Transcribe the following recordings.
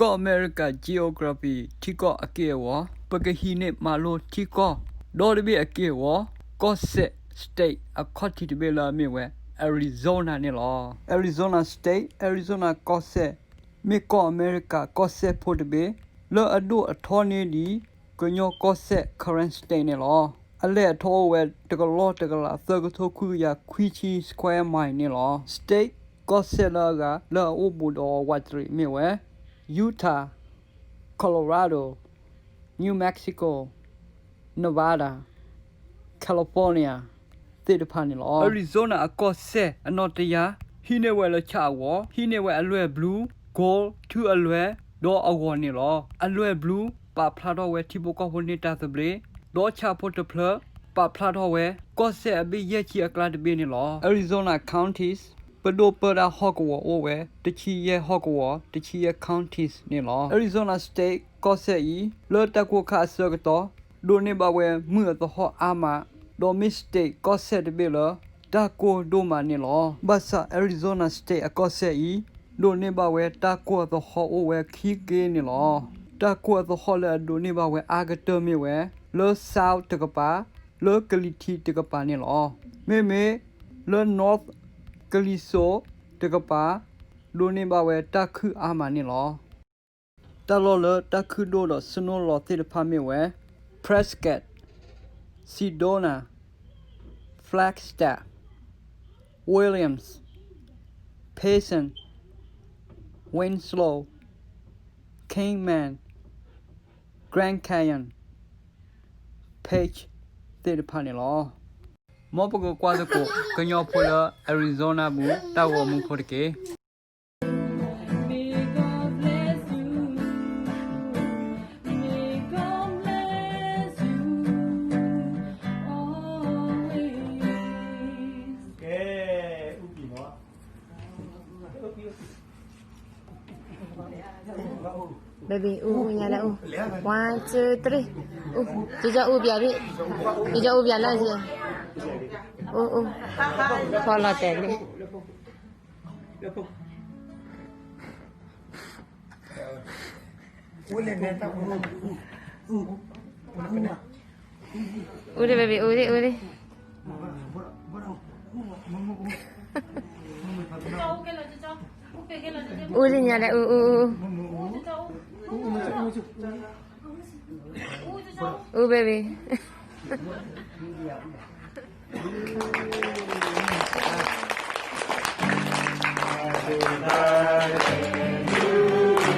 ကီၢ်အမဲရကၤ geography ထံကီၢ်အက့ၢ်အဂီၤ, ပကဟံးန့ၢ်မၤလိထံကီၢ် ဒီတဘ့ၣ်အက့ၢ်အဂီၤ, ကီၢ်စဲၣ် state အခီၣ်ထံးတဘ့ၣ်လၢအမ့ၢ်ဝဲ Arizona န့ၣ်လီၤ. Arizona State, Arizona ကီၢ်စဲၣ် မ့ၢ်ကီၢ်အမဲရကၤကီၢ်စဲၣ်ဖိတဘ့ၣ် လၢအဒိၣ်အထီန့ၢ်ဒံး ကညီကီၢ်စဲၣ် current state န့ၣ်လီၤ. အလဲၢ်အထီအိၣ်ဝဲ တကလီၢ်တကလး သၢကထိခွံကယၤခွံဆံ square mile န့ၣ်လီၤ. State ကီၢ်စဲၣ်လၢအဂၤ လၢအအိၣ်ဘူးဒီးဝးတရံးမ့ၢ်ဝဲ Utah, Colorado, New Mexico, Nevada, California သ့ၣ်တဖၣ်န့ၣ်လီၤ. Arizona အကီၢ်စဲၣ်အနီၢ်တယၢ် ဟံးန့ၢ်ဝဲလၢဆၣ်အဂီၤ, ဟံးန့ၢ်ဝဲအလွဲၢ်ဘျူး gold ထူအလွဲၢ် ဒီးအဂီၤန့ၣ်လီၤ. အလွဲၢ်ဘျူး ပာ်ဖျါထီၣ်ဝဲထံဖိကီၢ်ဖိန့ၢ်တၢ်သဘျ့, ဒီးဆၣ်ဖိတဖျၢၣ် ပာ်ဖျါထီၣ်ဝဲ ကီၢ်စဲၣ်အဘ့ၣ်ယဲၢ်ဆံအကျါတဘ့ၣ်န့ၣ်လီၤ. Arizona counties ပဒိၣ်ပၢတၢ်ဟီၣ်ကဝီၤအိၣ်ဝဲ တဆံယဲၢ်ဟီၣ်ကဝီၤ တဆံယဲၢ် counties န့ၣ်လီၤ. Arizona State ကီၢ်စဲၣ်အံၤ လၢတၢ်ကိၢ်ခါအဆၢကတီၢ် ဒိးန့ၢ်ဘၣ်ဝဲမုၢ်အသဟီၣ်အါမး, ဒီးမ့ၢ် state ကီၢ်စဲၣ်တဘ့ၣ်လၢ တၢ်ကိၢ်ဒိၣ်မးန့ၣ်လီၤ. ဘၣ်ဆၣ် Arizona State အကီၢ်စဲၣ်အံၤ ဒိးန့ၢ်ဘၣ်ဝဲတၢ်ကိၢ်အသဟီၣ်အိၣ်ဝဲခံက့ၢ်န့ၣ်လီၤ. တၢ်ကိၢ်အသဟီၣ်လၢအဒိးန့ၢ်ဘၣ်ဝဲအါကတၢၢ်မ့ၢ်ဝဲ လၢ south တကပၤ လၢကလံၤထံးတကပၤန့ၣ်လီၤ. မ့မ့ၢ်လၢ north ကလံၤစိးတကပၤ ဒိးန့ၢ်ဘၣ်ဝဲတၢ်ခုၣ်အါမးန့ၣ်လီၤ. တၢ်လီၢ်လၢတၢ်ခုၣ်ဒိၣ်ဒီး snow လီၤသ့ၣ်တဖၣ်မ့ၢ်ဝဲ Prescott, Sedona, Flagstaff, Williams, Payson, Winslow, Kingman, Grand Canyon, Page သ့ၣ်တဖၣ်န့ၣ်လီၤ. မ်ပကကွၢ်သကိး ကညီဖိလၢ Arizona ပူၤ တၢ်ဂီၤမူဖိတက့ၢ်. ကဲ အူပံၤမီၤ baby အူအူညါလဲၣ်အူ one two three အူ ကၠီအူပျးဘံ ကၠီအူပျးလၢ အူအူ ဖီလီၤတဲာ်လံ အူဒံး baby အူဒံး အူဒံး အူဒံးညါလဲၣ် အူ အူ အူ အူ baby Happy birthday to you.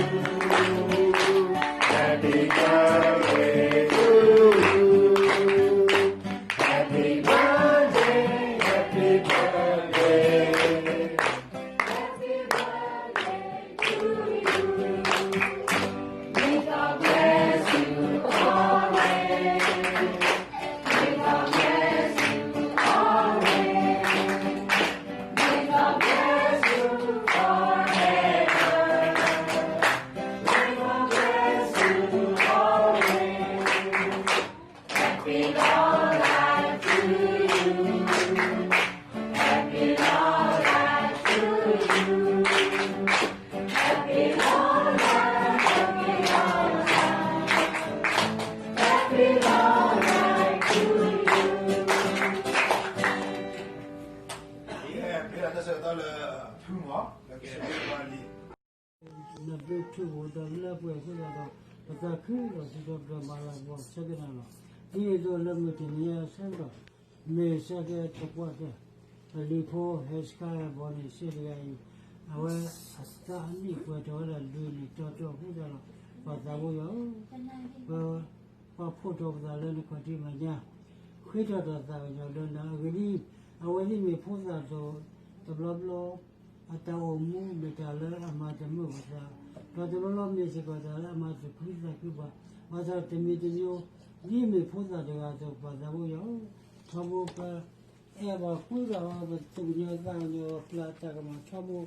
နဘျုးထူၣ် ဒီးလၢပှဲၤအဃိသတးဒီး ပသးခုဒီးစံးထီၣ်ပတြၢၤမၤလၤကပီၤဆၢက့ၤနၤလီၤ. ဒ်သိးလၢမုၢ်တနံၤအံၤဆၢကတီၢ် မ့ၢ်ဆၢက့ၤတကွၢ်တၢၢ် ပလံၤဖိဟဲစခါအဘီန့ၣ် စ့တဂၤအံၤ အဝဲအသးအနံၣ်ပှဲၤထီၣ်ဝဲဒၣ်လွံၢ်နံၣ်တီတီအဃိသတးဒီး ပှၤသးဘိယွၤဧၢ ပ ပှၤဖှိၣ်ထီၣ်ပသးလၢနခီၣ်ထံးမဲာ်ညါ ဃ့ထီၣ်တၢ်သးကညီၤလၢနၤ အဂ့ၢ်ဒ်အံၤ အဝဲသ့ၣ်မ့ၢ်ဖိသၣ်သိး တဘျီဘျီ အတၢ်အိၣ်မူမ့ၢ်တၢ်လၢအမၤတမုာ်ပသး ဒီးတဘျီဘျီမ့ၢ်စ့ၢ်ကီးတၢ်လၢအမၤသူၣ်ခုသးခုပှၤ ဘၣ်ဆၣ်တမံၤတမံၤ ဒ်မ့ၢ်ဖိသၣ်တဂၤအသိး ပှၤသးဘိယွၤဧၢ ထီဘိပ အဲၣ်ဘၣ်ကွံဘၣ်အီၤပသူၣ်ကညီၤသးကညီၤအကျါတၢ်ကမၤထီဘိ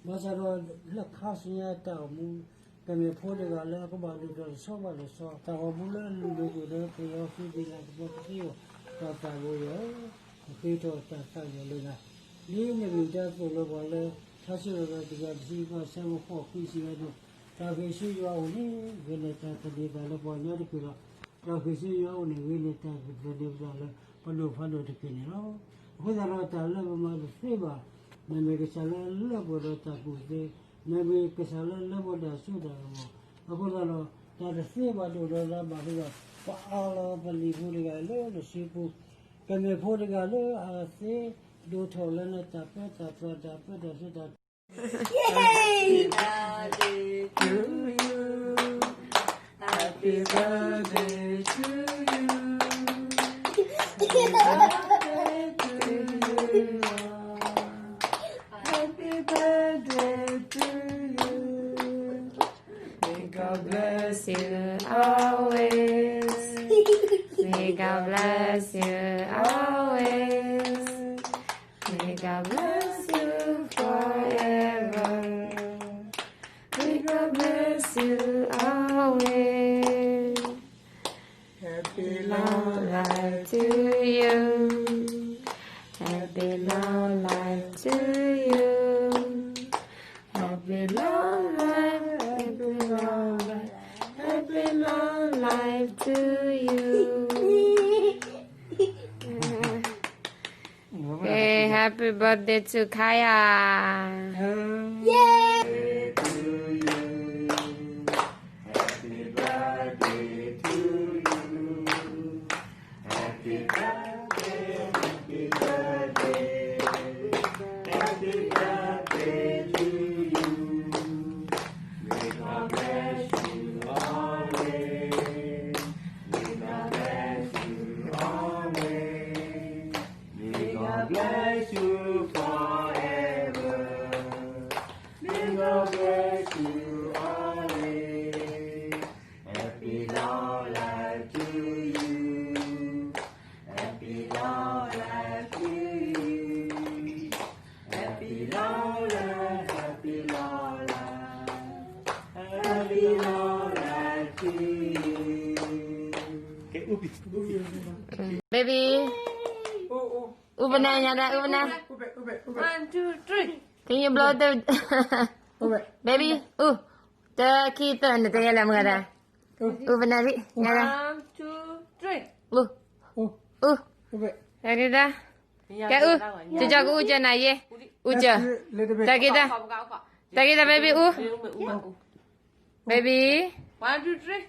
ဘၣ်ဆၣ်ဒီးလၢခါဆူညါတၢ်အိၣ်မူ ပမ့ၢ်ဖိတဂၤလၢအကဘၣ်ဒိၣ်ထီၣ်တဆီဘၣ်တဆီ တၢ်ဂီၤမူလၢအလုၢ်ဒိၣ်ပှ့ၤဒိၣ်လၢပကသ့အီၤ ပှၤသးဘိယွၤဧၢ ပဃ့ထီၣ်တၢ်သးကညီၤလၢနၤ ဒ်နမ့ၢ်တၢ်သိၣ်လိပှၤလၢ ထါစံးပတြၢၤတကယၤတဆံဃိး အဆၢဖိဃိး ကွံာ်စံးဝဲဒၣ် တၢ်ဃ့ၢ်ဆူယွၤအအိၣ်န့ၣ် ဂ့ၤန့ၢ်တၢ်သန့ၤသးလၢပှၤကညီတက့ၢ်လီၤ. တၢ်ဃ့ၢ်ဆူယွၤအအိၣ်န့ၣ် ဂ့ၤန့ၢ်တၢ်သန့ၤသးလၢပဒိၣ်ဖးဒိၣ်တက့ၢ်န့ၣ်လီၤ. အဃိသတးဒီး တၢ်လၢပမၤတသ့ဘၣ်, မ့မ့ၢ်ကစၢ်လၢလၢပှဲၤဒီးတၢ်ကူၣ်သ့, မ့မ့ၢ်ကစၢ်လၢလၢပှဲၤဒီးတၢ်စိတၢ်ကမီၤ, အဃိသတးဒီး တၢ်တသ့ဘၣ်ဒိၣ်ဒီးတၢ်ဘၣ်ဃိဒီး ပအၢၣ်လီၤပလံၤဖိတဂၤလၢနစုပူၤ, ကမ့ၢ်ဖိတဂၤလၢအသ့ဒိၣ်ထီၣ်လၢနတၢ်ပၢတၢ်ပြးတၢ်ပၢတၢ်ဆှၢတၢ် Happy birthday to you. Happy birthday to you. Happy birthday to you. Happy birthday to you. May God bless you always. May God bless you always. May God bless you forever. May God bless you always. Happy long life to you. Happy long life to you. Happy long life, happy long life, happy long life to you. Yay, happy birthday to Kaya. Yay. Happy birthday to you. Happy birthday, happy birthday, happy birthday to you. May God bless you always. May God bless you always. May God bless you forever. May God bless you always. Happy long life to you. Happy long life to you. Happy long life, happy long life. Happy long life to you. Baby. အူပနၢ်ညါဒၣ် အူပနၢ်. One, two, three. Can you blow the baby? အူ တၢ်ခံတၢ် နတယဲလဲၣ်မုၢ်ဂၤဒၣ်. အူပနၢ်လံ ညါဒၣ်. One, two, three. အူ အူ တၢ်ဒ်တၢ် ကဲအူ ကကၢ်ကအူကၢ်နၤယ့ အူကၢ် တၢ်က့တၢ် တၢ်က့တၢ် baby အူ baby. One, two, three.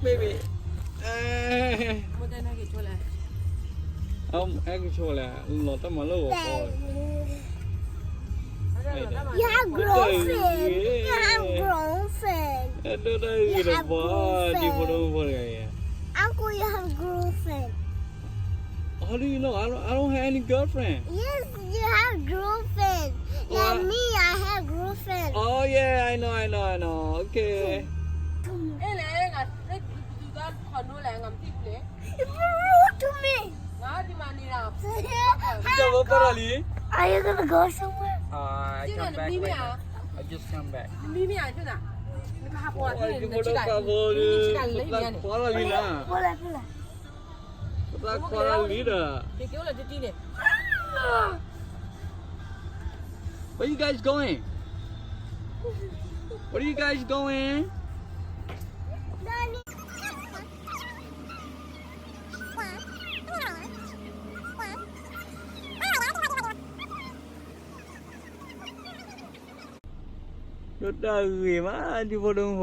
Baby. အဲ အဲကဆိလဲၣ် လီၤတၢ်မၤလၢဂီၤကီ You have girlfriend. You have girlfriend. အဲ ဒိၣ်တၢ်ဂ့ၤဒီးပှၤ ဒံဖိဒိၣ်မုၣ်ဖိတဂၤအံၤ. Uncle, you have girlfriend. How do you know? I don't, I don't have any girlfriend. Yes, you have girlfriend. Like me, I have girlfriend. Oh yeah, I know, I know, I know. Okay. အဲလဲၣ် ငါ သူက condo လဲၣ် ငါမသိဘူးလေ. You rude to me. ငါဒီမှာနေတာ. ဒီးဝဲပၢလီၤလံ. Are you gonna go somewhere? Uh, I come back later. I just come back. မမီမ့ၢ်အကျိၣ်နၤ နကဟးပှၤ နကဟးပှၤ နကဟးပှၤ နကဟးပှၤလီၤလံနၤ. ပှၤလီၤလံဒီး ကဲကဲလီၤတတံၤန့ၣ်. Where you guys going? Where are you guys going? ဒိၣ်တၢ်ဂ့ၤမး ဒံဖိဒိၣ်မုၣ်ဖ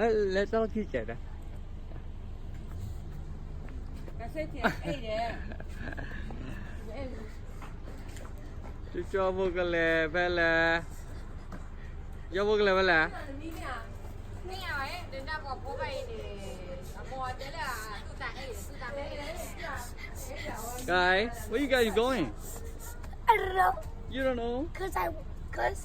ိ. လဲၤတၢ်ခံကဲးဒၣ် ကၠီကၠီဖိကလဲၤဖဲလဲၣ်. ယဝဲကလဲၤဝဲလဲၣ်. Guys, where you guys going? I don't know. You don't know? Cause I, cause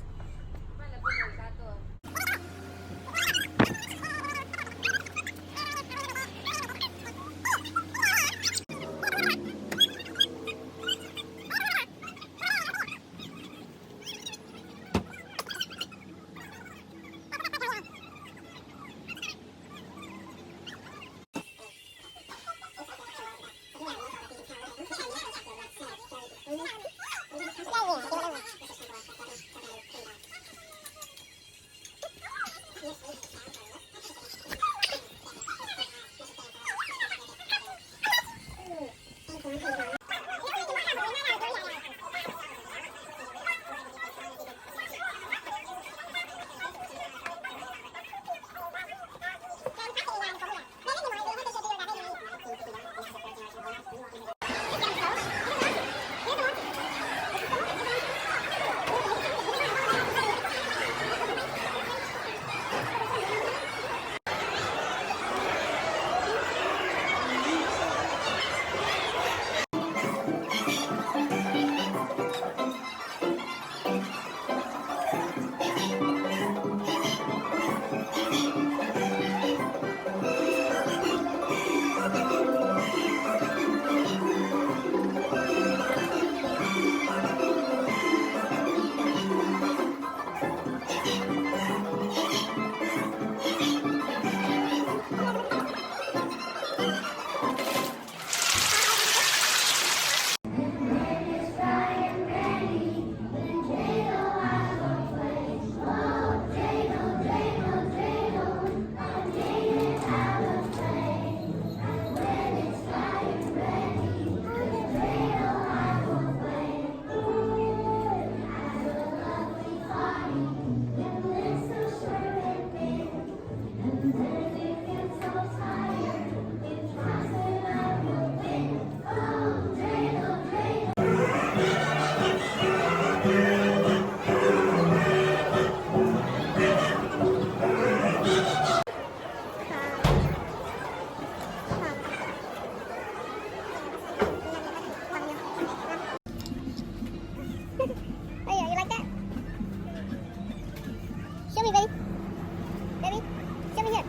Oh yeah, you like that? Show me, baby. Baby, show me here.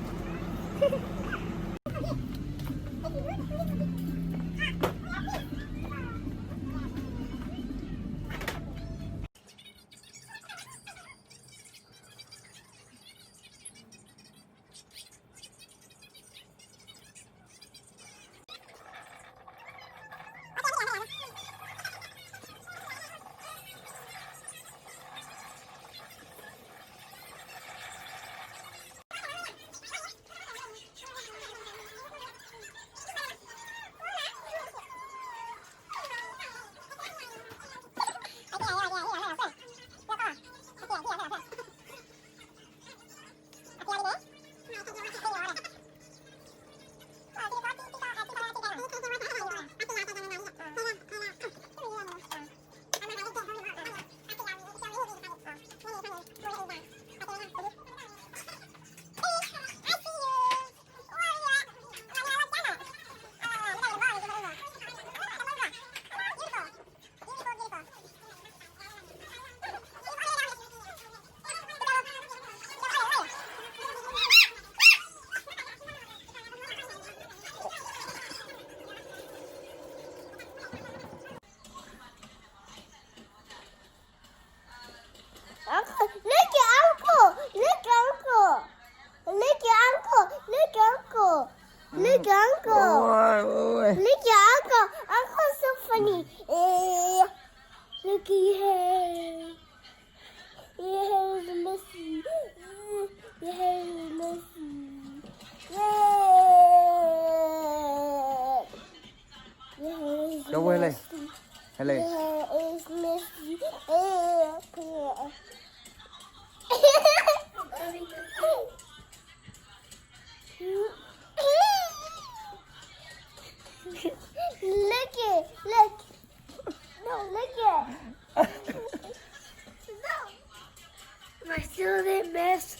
I still didn't mess.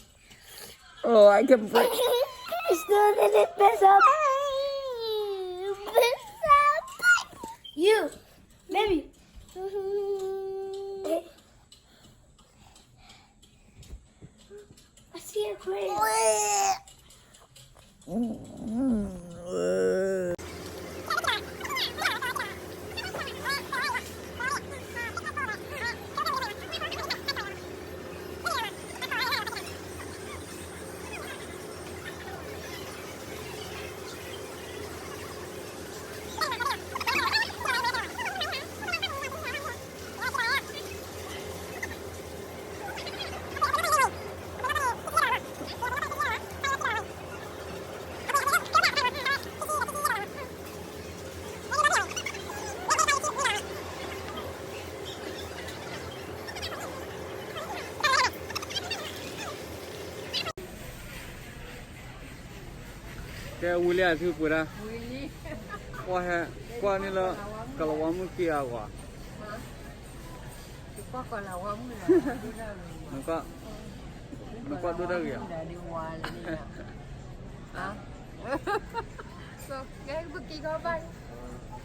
Oh, I can break. I still didn't mess up. Mess up. You, baby. I see a crab.ကဲ ဝံၤလံ အသုပှဲၤဒၣ်, ကွၢ်ဟဲ ကွၢ်န့ၣ်လၢ ကလၤဝါမုၣ်က့ၤအဂီၢ်, နကွၢ်ဒိၣ်တၢ်ဂ့ၤဧါ,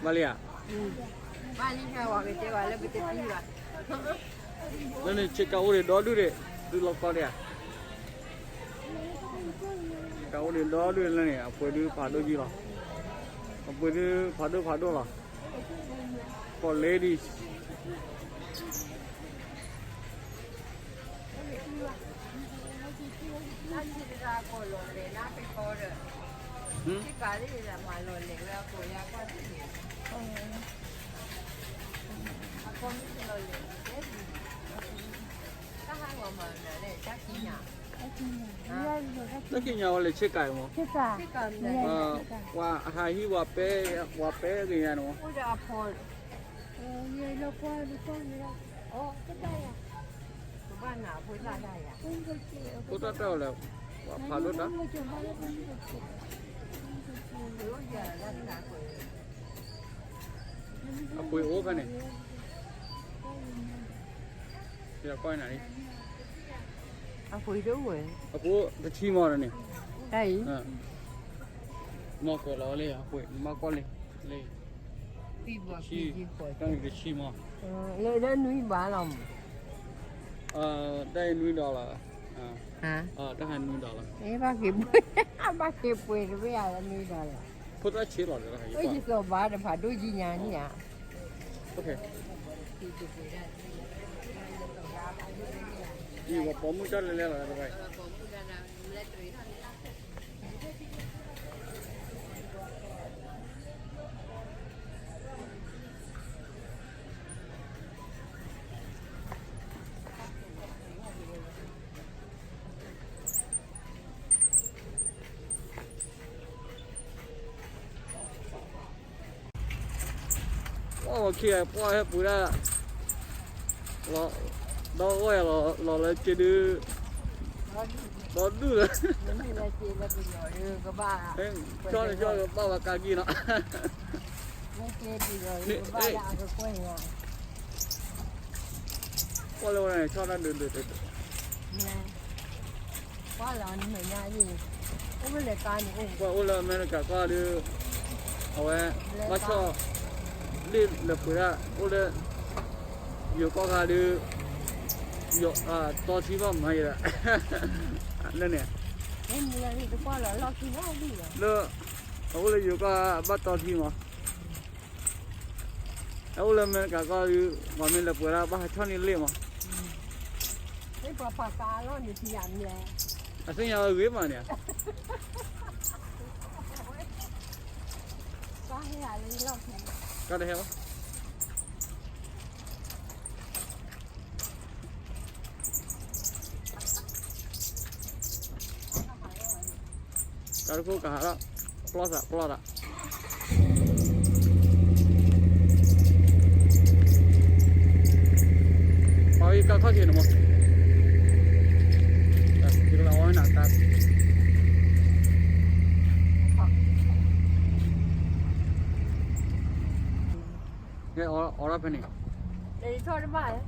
ဘၣ်လံဧါ, လၢန့ၣ် ဆ့ကၤအိၣ်ဒံးဒီဒူၣ်ဒံး သုလီၤကီဒံးဧါ, ဆ့ကၤအိၣ်ဒံးဒီဒူၣ်လၢန့ၣ် အပှ့ၤဒုးဖးဒိၣ်ယံလီၤ, အပှ့ၤဒုးဖးဒိၣ်ဖးဒိၣ်လီၤ, ကီၢ်လ့ဒံး တၢ်ခံညါဝဲလဲၤဆ့ကၤအံၤမး, ပှၤအဟးဟံးဝဲပဲ ဝဲပဲက့ၤညါန့ၣ်မး, ဖိသၣ်တၢ်ဝဲလဲၣ်, ပှၤဖးဒိၣ်တၢ်, အပှ့ၤအိၣ်ဖဲန့ၣ်, ကွၢ်နၤလံ, အပှ့ၤတအိၣ်ဝဲ, အပှ့ၤတဆံမးဒီးန့ၣ်, တၢ်အံၤ, မ့ၢ်ကွဲးလီၤလံ အပှ့ၤ မ့ၢ်ကွၢ်လံ, လံ, တဆံ, တၢ်န့ၣ်တဆံမး, လၢနွံဘၣ်လီၤမး, တၢ်အံၤနွံဒီးလီၤ, တၢ်ဟးနွံဒီးလီၤ, ဘၣ်က့ၤပှ့ၤ, ဘၣ်က့ၤပှ့ၤတဘ့ၣ်ဧါလၢနွံဒီးလီၤ, ဖိသၣ်ဆ့လီၤဒီး, ယသိးဘၣ်တဖးဒိၣ်ကံညါန့ၣ်ဧါ, ယပိာ်မုၣ်တၢ်လဲၤလဲၤလီၤတဘၣ်အံၤ ပှၤခံဂၤ ပှၤဟဲပူၤဒၣ်, ဒီးဝဲၢ်လီၤ လီၤလၢက့ဒု, ဒီဒူၣ်လၢ, ကၠီန့ၣ်ကၠီကဘၣ်ဘၣ်ကးကံနီၤ, ကွၢ်လၢဝဲန့ၣ် ဆီၣ်တၢ်ဒုးဒုးတ, ကွၢ်လၢ ကွၢ်အိၣ်လၢအမဲရကၤကီၢ်ဒုး, အဝဲ, ဘၣ်ဆီၣ်, လ့ၣ်လၢပှဲၤဒၣ် အိၣ်လၢ, ယိၤကီၢ်ဂၤဒုး, ယတီထံဘၣ်မၤယဲဒၣ်, လၢန့ၣ်, လၢ, အအိၣ်လၢယိၤကီၢ်ဂၤဘၣ်တီထံမး, အအိၣ်လၢအမဲရကၤကီၢ်ဒုး, ပှၤမ့ၢ်လၢပှဲၤဒၣ်ဘၣ်ဟးဆီၣ်န့ၢ်လ့ၣ်မး, အသ့ၣ်ညါဝဲဂ့ၤမးန့ၣ်, ကတဟဲဘၣ် ကတခိၣ်ကဟးလီၤ, ပျီသးပျီသး, ပှၤကခီၣ်ထံးန့ၣ်မး, ယကလီၤဝဲနၤတၢ်,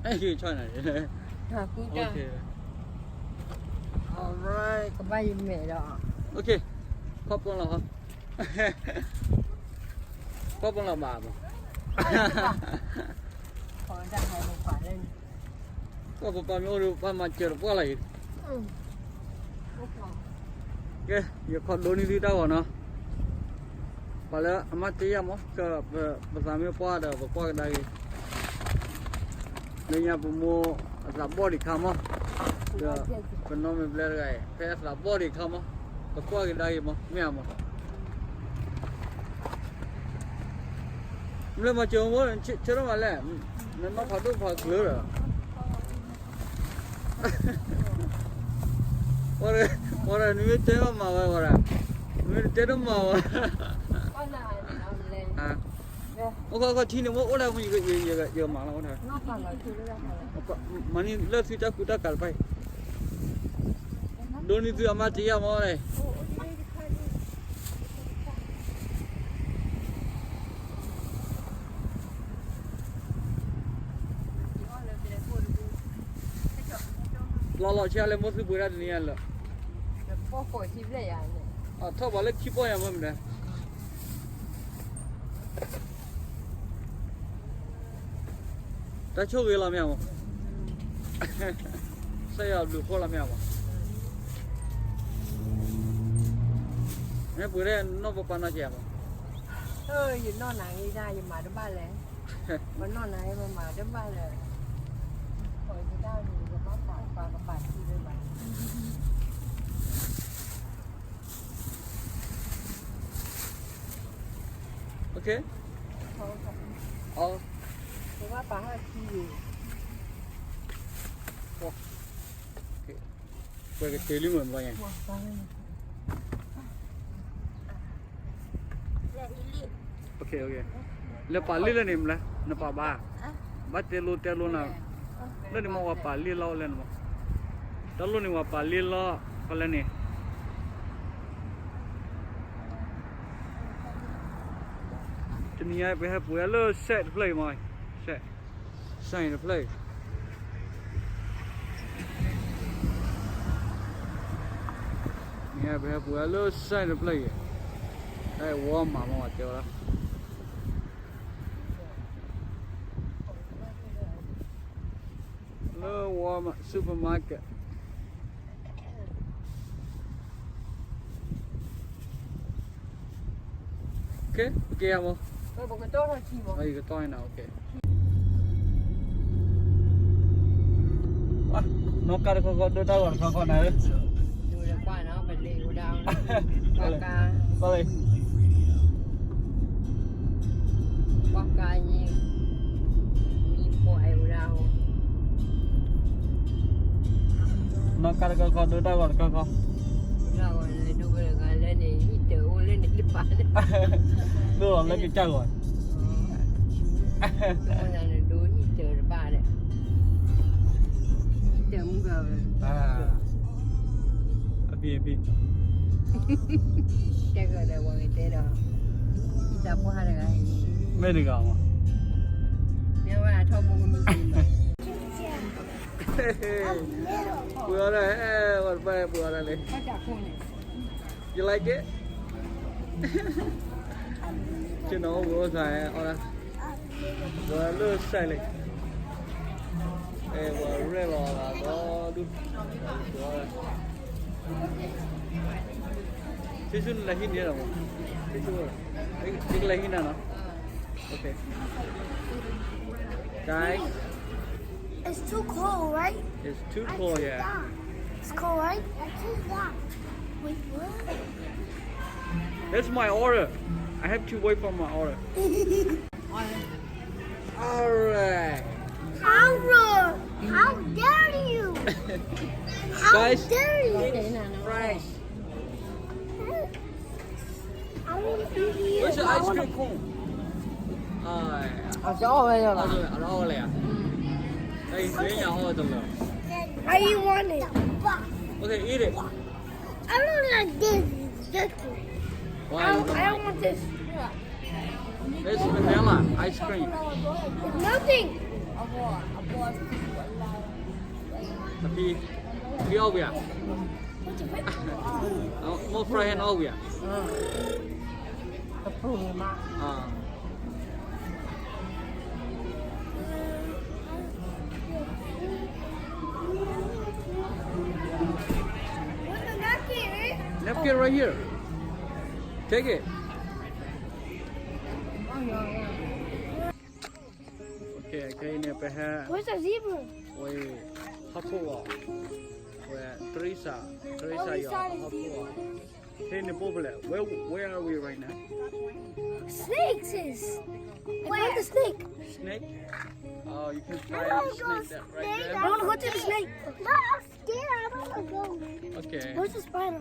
အီၣ်ဒၣ်ဖဲန့ၣ်, ဆီၣ်နၤ, Alright, ကဘၣ်ယမဲာ်ဒီး okay, ခီပလီၤ, ခီပလီၤဘၣ်မး, ပှၤပပာ်မ့ၢ်အိၣ်ဒီး ပှၤမၤစၢၤတပှၢ်လီၤအံၤ, ကဲ, ယခီဒိနံၣ်သုတၢ်ဂီၤနီၤ, ပှၤလၢအမၤတ့ၢ်ယၤမး ကပသးမ့ၢ်ပှၢ်ဒီး ပကွၢ်ကဒါက့ၤ လၢညါပမိၢ်အသးဘီၣ်ဒံးခါမး, ဒီးပနီၢ်မ့ၢ်ဘျဲတဂၤအံၤ ဖဲအသးဘီၣ်ဒံးခါမး, ပကွၢ်ကဒါက့ၤမး မ့ၢ်ဧါမး, မ့ၢ်မၤစၢၤမး ဆၢထီၣ်မးလဲၣ်, နနီၢ်ဖးဒိၣ်ဖးကျၢၤဒီး ဝဲဒၣ် နမ့ၢ်တဲဘၣ်မၤဝဲဝဲဒၣ်, နမ့ၢ်တတဲတမၤဝဲ, အိၣ်ခီခီထံန့ၣ် မ့ၢ်အိၣ်ဒၣ်မ့ၢ် ယကမၤလီၤဝဲဒၣ်, မၤန့ၢ်လၢသုတၢ်ကူတၢ်ကၤတဖၣ်အံၤ, ဒိနံၣ်သုအမၤတ့ၢ်ယၤမးလဲၣ်. လီၤလီၤဆံးလၢမိၢ်သုပှ့ၤဒၣ်တနံၤညါလၢာ်, ထီၣ်ပှၤလၢခံပီၢ်ယၤမ့ၢ်မနုၤ, တၢ်ဆိၣ်ဂ့ၤလီၤမ့ၢ်မး, စက်ရုံဘျုးခိၣ်လီၤမ့ၢ်မး, မ့ၢ်ပှ့ၤဒၣ်နီၢ်ပပၢ်နီၢ်ကဲမး, ယနီၢ်နၤဂ့ၤဒၣ် ယမၤတဘၣ်လဲၣ်, ပနီၢ်နၤဂ့ၤမၤတဘၣ်လဲၣ်, ပှၤကဒၣ်န့ၣ် ယဘၣ်ပာ်ပှၤကပာ်ထံလၢၤဘၣ်. Okay. ပှၤကတဲလံမ့ၢ်ဘျီညါ, okay, okay, လဲၤပာ်လံလၢန့ၣ်မလဲၣ်, နပာ်ဘၣ်, ဘၣ်တဲလိတဲလိနၤ, လၢန့ၣ်မ့ၢ်ပှၤပာ်လံလီၤလဲၣ်န့ၣ်မး, တၢ်လိၣ်န့ၣ်ပှၤပာ်လံလီၤ, ဖဲလဲၣ်န့ၣ် တနံၤညါပဟဲပှ့ၤလၢ site တဖျၢၣ်အံၤမး, site, site တဖျၢၣ်အံၤ, နံၤညါပဟဲပှ့ၤလၢ site တဖျၢၣ်အံၤ, တၢ်အံၤ Walmart မး တဲဝဲဒၣ်, လၢ Walmart supermarket. Okay, okay မး, ယကတီၢ်နၤ, okay, နီၢ်ကါတခီခီဒိတၢ်ဂီၤတခီခီနၤဧၢ, ကွၢ်ကါ, ကွၢ်ကါ, နီၢ်ကါတခီခီဒိတၢ်ဂီၤတခီခီ, ဒိဝဲဂၤလၢန့ၣ် ဟံၣ်တၢၤအိၣ်လၢန့ၣ်တပၤန့ၣ်, ဒိလီၤလၢကစၢ်ဂီၤ, ဒိဟံၣ်တၢၤတဘၣ်ဒီး, ဟံၣ်တၢၤမုၢ်ဂၤဝဲ, အဖံအဖံ, တဲကဒီးဝဲတဲဒီး, ဟံၣ်တၢၤပှၢ်တဂၤ, မ့ၢ်တဂၤမး, မ့ၢ်ဝဲအထီဘိကမံၤ, ပှ့ၤအီၤဒၣ်, ဝဲတပၢ်ပှ့ၤအီၤဒၣ်လံ, You like it? ကနီၤအိၣ်ဘှံးအိၣ်သးအီၣ်ဒၣ်, ပှ့ၤလၢ site လံ, ပှ့ၤရဲၣ်လီၤဂၤဒီဒူၣ်, ဆ့ဆူနလဲၤဟံးန့ၢ်လီၤမး, ဆ့ဆူ, ယကလဲၤဟံးနၤနီၤ, okay, guys. It's too cold, right? It's too cold, yeah. It's cold, right? Wait, what? That's my order. I have to wait for my order. Alright. How rude! How dare you! How dare you! Guys, it is fresh. I want to eat it. Where's the ice cream cone? အီၣ်ဝဲလီၤ, အီၣ်ဝဲလီၤ, အီၣ်ဝဲလီၤ, I want it. Okay, eat it. I don't like this. This one. Why? I, I don't want this. It's vanilla ice cream. It's nothing. အဖံ, ဖံအီၣ်ဝံၤဧါ. More fry hand all we are. တဖုမး Napkin right here. Take it. Okay, okay, န့ၣ် ပဟဲ Where's the zebra? ဝဲ ဟီၣ်ခိၣ်ဝဲ ဝဲ Teresa, Teresa ယွၤ ဟီၣ်ခိၣ်ဝဲ ဟဲန့ၣ် ပအိၣ်ဖဲလဲၣ် where, where are we right now? Snakes is. I found the snake. Snake? Oh, you can fly the snake that right there. I want to go to the snake. No, I'm scared. I don't want to go. Okay. Where's the spider?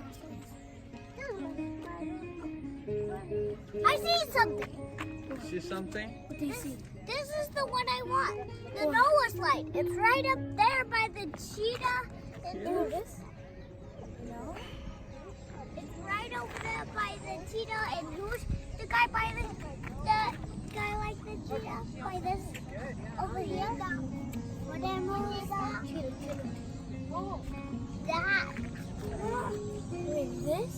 I see something. See something? What do you see? This is the one I want. The Noah's light. It's right up there by the cheetah and whoosh. No. It's right over there by the cheetah and whoosh. The guy by the, the guy like the cheetah by this over here. What animal is that? That. Wait, this?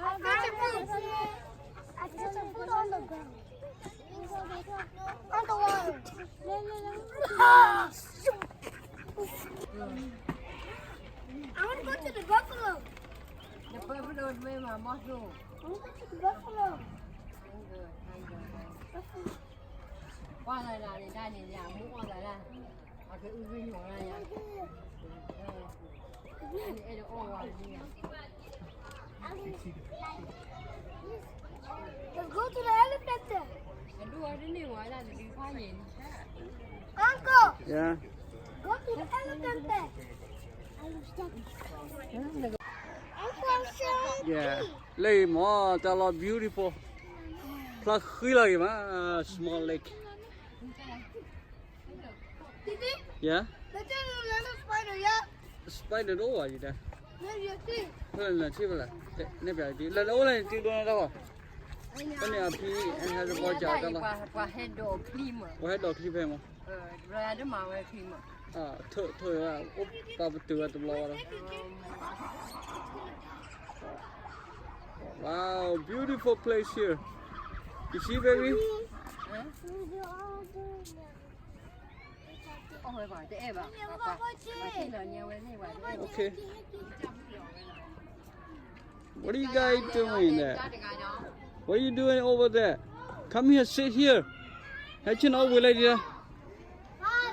I found some food. I found some food on the ground. On the water. Ah, shoot. I want to go to the buffalo. The buffalo is where my muscle. I want to go to the buffalo. Buffalo. ကွၢ်လၢဒၣ်န့ၣ် တၢ်န့ၣ် မူအီၣ်သးဒၣ် အကအုဝံၣ်ညိးလၢယၤ Let's go to the elephant there. အဒိၣ်အတန့ၢ်ဝဲဒၣ်တဒုဖးန့ၣ် Uncle, yeah, go to the elephant there. Uncle, show me. Yeah, လၢအံၤမ့ၢ်တၢ်လီၢ် beautiful. ဖျါဃံလီၤဂ့ၤမး small lake. Yeah. Spider တအိၣ်ဘၣ်ယတဲ. ဖဲလဲၣ်ထံၣ်ဖဲလဲၣ် နဲၣ်ပၠးတံၢ် လၢနအိၣ်လၢနတံၢ်ဒိၣ်န့ၣ်တၢ်ဘၣ်. ဖဲန့ၣ်အဖံဟဲတဘီကၠးတၢ်လီၤ. ပှၤဟဲဒိးချံမး. ပှၤဟဲဒိးချံဖဲမး. ပာ်ပတုာ်ဝဲတဘျီဝဲဒီး Wow, beautiful place here. You see, baby? Okay. What are you guys doing there? What are you doing over there? Come here, sit here. Hãy chân over like here. Huh?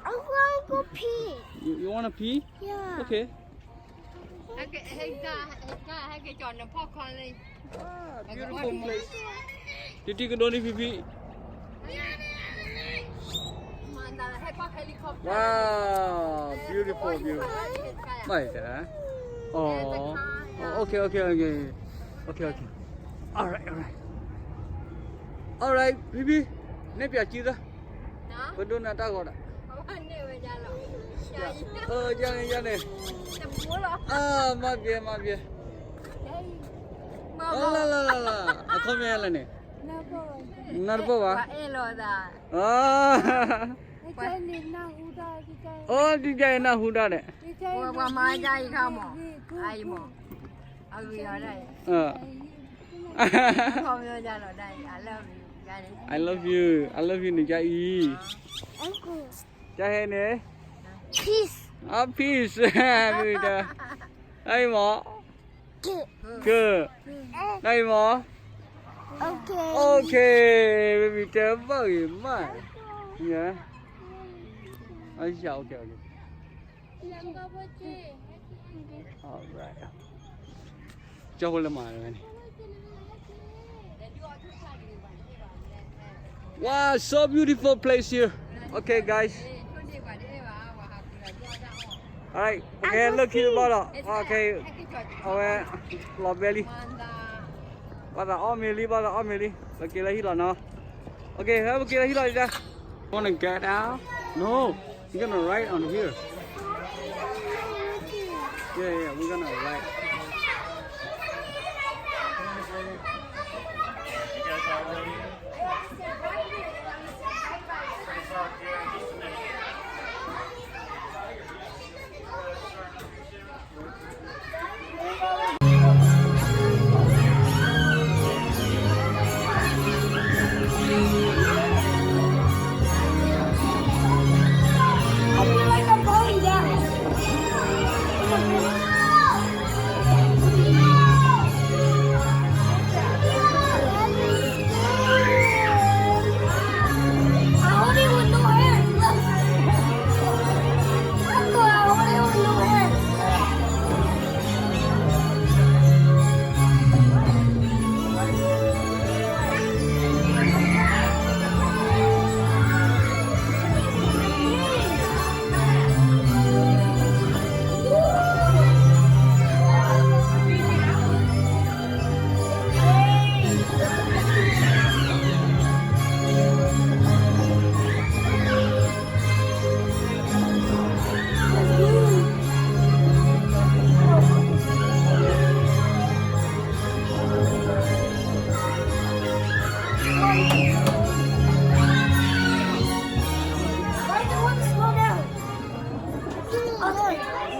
I want to go pee. You, you want to pee? Yeah. Okay. Ah, beautiful place. တံတံကဒိန့ၣ်ဖံဖံ. Wow, beautiful view. ဘၣ်ယတဲ. Oh, okay, okay, okay. Okay, okay. All right, all right. All right, baby. နဲၣ်ပၠးကံသၢ ပဒိၣ်နၤတၢ်ဂီၤဒီး ယန့ၣ် ယန့ၣ် မၤဘျဲ မၤဘျဲ လၢလၢလၢလၢ အခီပညီလၢန့ၣ် နၢ်တပၢၢ်ဘၣ် အိ ဒ်ကဲနၢ်ဟူဒၣ်န့ၣ် ပှၤမၤဒ်အံၤခါမး အံၤမး I love you, I love you န့ၣ် ကၢ်အံၤ ကၢ်ဟဲန့ၣ် peace, peace မ့ၢ်တၢ် အံၤမး ကၢ် အံၤမး okay, baby တဲဘၣ်ဂ့ၤမး yeah, okay, okay. All right. ကၠီဖိလၢမၤဝဲန့ၣ်. Wow, so beautiful place here. Okay, guys. All right, okay, လၢခံတဘျီဒီး okay, အဝဲ လီၤဘဲလံ, ဘၣ်သးအီၣ်မ့ၤလံ, ဘၣ်သးအီၣ်မ့ၤလံ, ပက့ၤလၢဟံၣ်လီၤနီၤ. Okay, ဟဲပက့ၤလၢဟံၣ်လီၤဒံး. Wanna get out? No. You're gonna ride on here. Yeah, yeah, we're gonna ride. You guys all ready?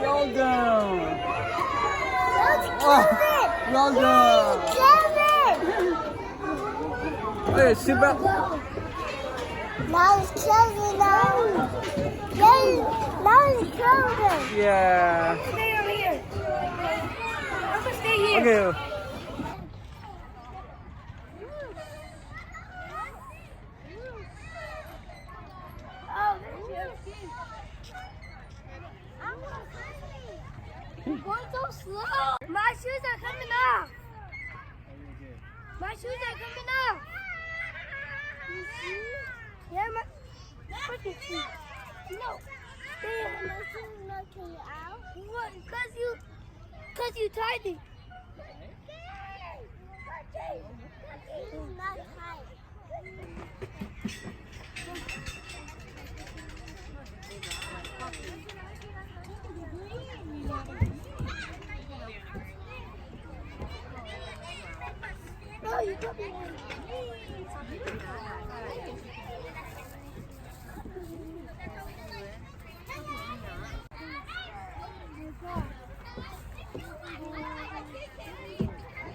Well done. Well done. Hey, sit back. Now it's closing now. Yay, now it's closing. Yeah. Stay over here. I'm gonna stay here. Okay. Oh, there's your skin. You're going so slow. My shoes are coming off. My shoes are coming off. You see? Yeah, my, look at you. No. Damn, my shoes not coming out. What? 'Cause you, 'cause you tied it. It's not tied.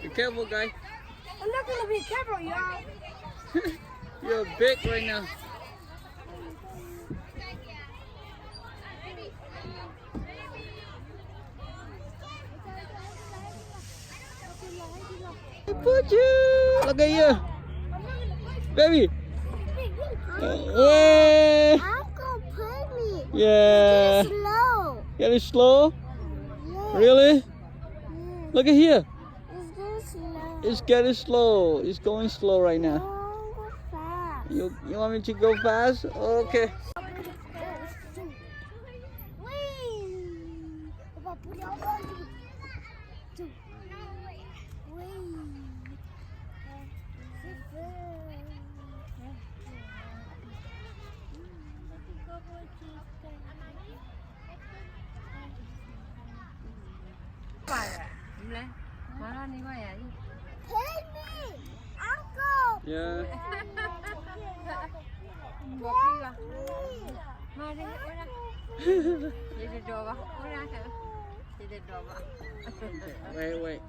Be careful, guy. I'm not gonna be careful, y'all. You're big right now. Put you. Look at you. Baby. Hey. Uncle, put me. Yeah. It's slow. Getting slow? Yeah. Really? Yeah. Look at here. It's getting slow. It's getting slow. It's going slow right now. Go fast. You, you want me to go fast? Okay. Wee. Take me, uncle. Yeah. Take me. Wait, wait.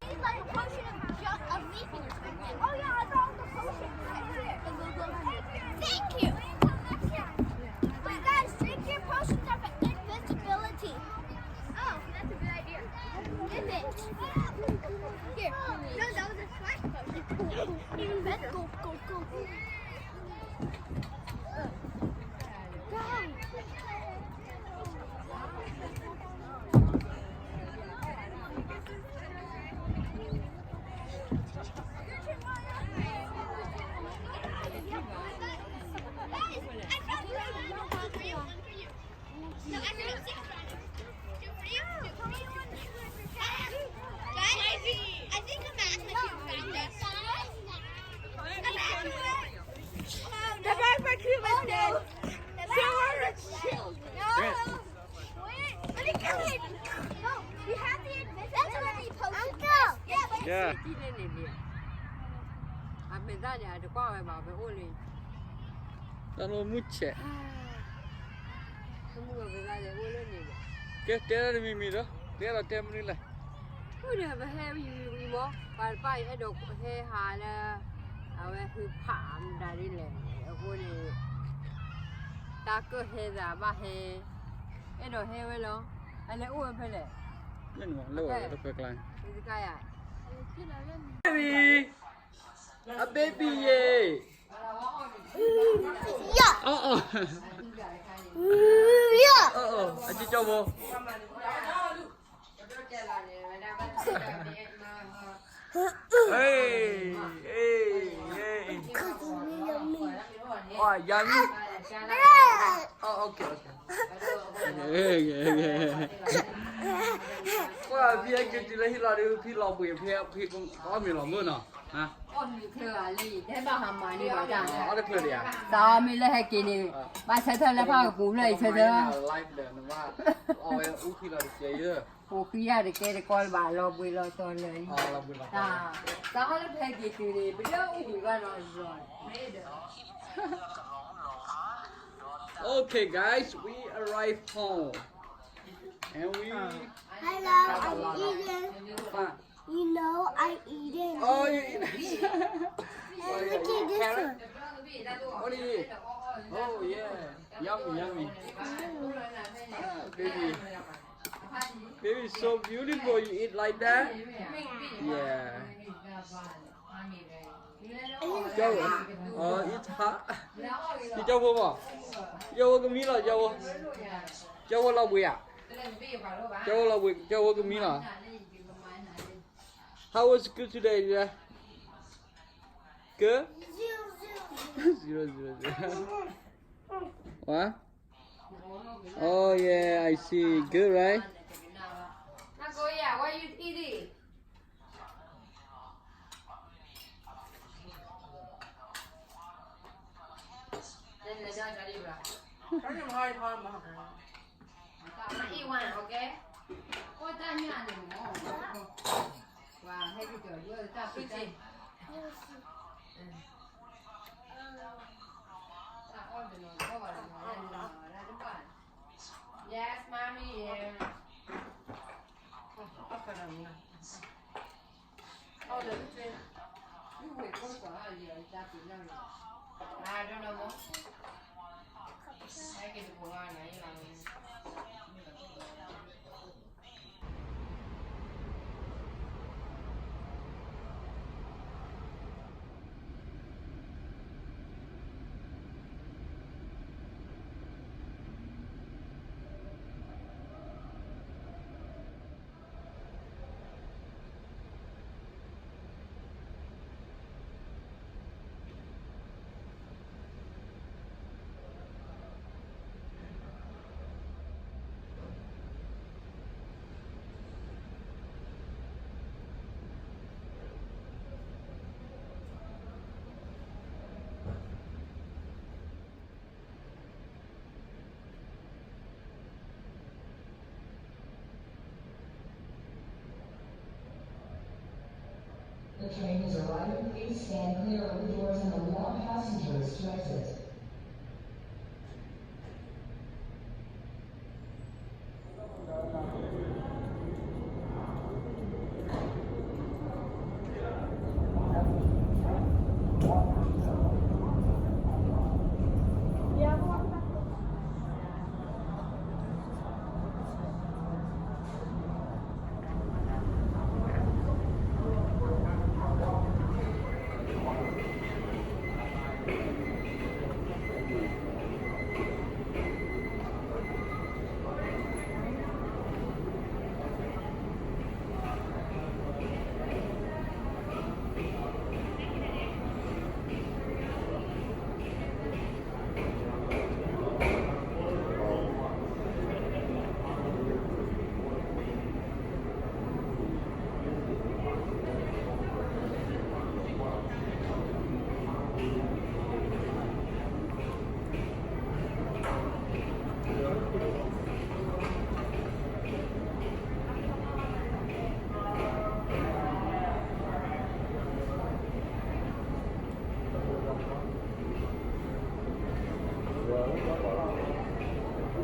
It's like a potion of, of weakness. Oh yeah, I found the potion. Right here. Thank you. But guys, drink your potions of invisibility. Oh, that's a good idea. Give it. Here. No, that was a splash potion. Let's go, go, go. စံးထံၣ်လၢန့ၣ်ဒံး, အမဲာ်သၣ်န့ၣ် အတကွၢ်ဝဲဘၣ် အဝဲအိၣ်လၢ, တၢ်လၢမုၢ်ဆဲး, တမုၢ်ဝဲပသၣ်န့ၣ်အိၣ်လၢန့ၣ်ဒံး, ကဲတဲဒၣ်တမံၤမံၤဒီး တဲဒီးတဲမနုၤလဲၣ်, အိၣ်ဒီးပဟဲဝံၤဝံၤမး ပှၤတပၣ်အံၤအဲၣ်ဒိးဟဲဟးလၢ အဝဲဟုဖးမတၤဒ်လဲၣ်, အဃိန့ၣ် တၢ်ကၢၣ်ဟဲသးဘၣ်ဟဲ, အဲၣ်ဒိးဟဲဝဲလီၤ, အလဲၤအိၣ်ဝဲဖဲလဲၣ်, လၢတခွဲကျါ, အ baby ယ့ၣ်, အီၣ်အီၣ်, အကၠီကၠီဖိ Hey, hey, hey. Oh, yummy. Oh, okay, okay. ကွၢ် ဖံအက့ၤတုၤလၢဟံၣ်လီၤဒီး ဖံလီၤဘှံးဖံ ဖံအီၣ်မ့ၤလီၤမုၢ်နီၤ, အီၣ်တချုးဧါ, သးမ့ၢ်လၢဟဲက့ၤန့ၣ် ဘၣ်ဆၢထၢၣ်လၢဖးကပူၤဖျၢၣ်အံၤဆၢထၢၣ်, အဝဲအူခံလီၤတကဲ, ပူၤခံယၤတကဲတကီလၢၤဘၣ် လီၤဘှံးလီၤတီၤလၢာ်, တၢ်အီၣ်လၢဖဲက့ၤတုၤန့ၣ် ပဒၢအူၣ်ဘှံးဘၣ်နီၤ, Okay, guys, we arrived home. And we Hello, I'm eating. Fun. You know, I'm eating. Oh, you eat. And look at this one. What do you eat? Oh, yeah. Yummy, yummy. Ah, baby. Baby, so beautiful. You eat like that? Yeah. It's hot. ကၠီဖိမး, ကၠီဖိကမံလီၤ, ကၠီဖိ, ကၠီဖိလီၤဘှံးဧါ, ကၠီဖိလီၤဘှံး, ကၠီဖိကမံလီၤ. How was school today? Good? Zero, zero, zero. What? Oh yeah, I see. Good, right? Nagoya, what you eating? Yes, mommy, yeah. I don't know. The train is arriving. Please stand clear of the doors and allow passengers to exit. တမၤ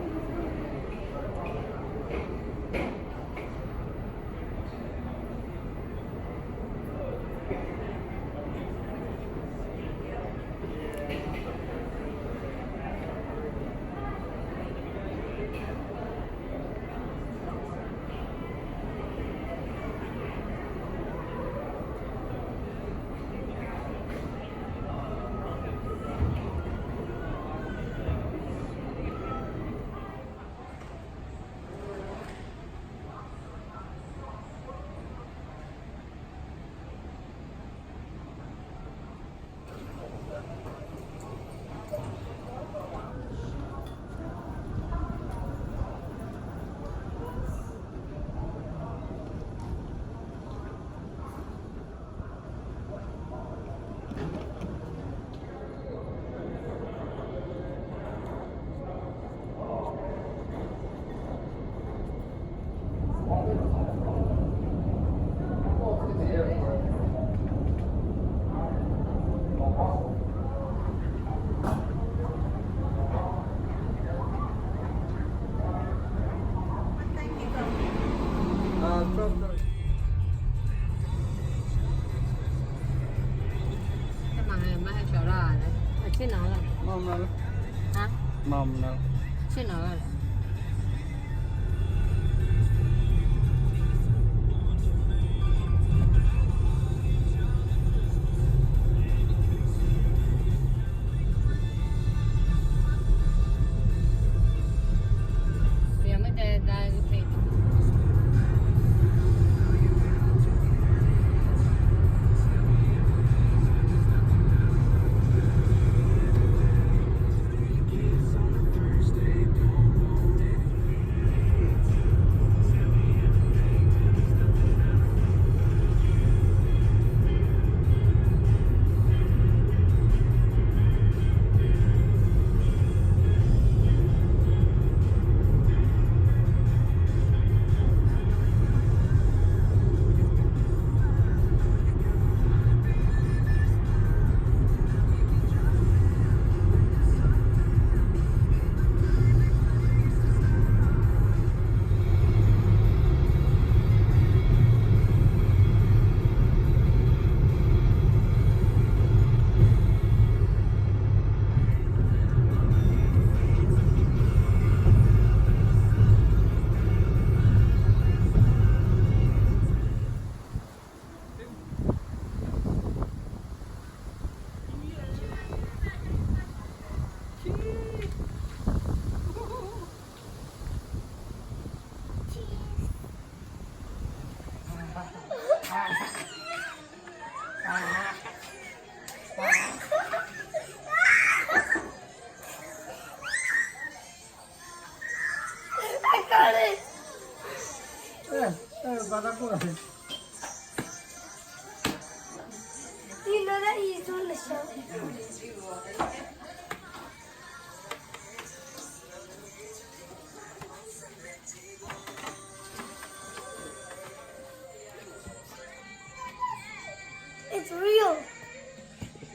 ဟဲမၤဟဲကၠီၤလီၤ, အဆ့ၣ်နီၤလီၤ, မၤမနုၤလီၤ, ဟါ, မၤမနုၤလီၤ, ဆ့ၣ်နီၤလီၤ. It's real.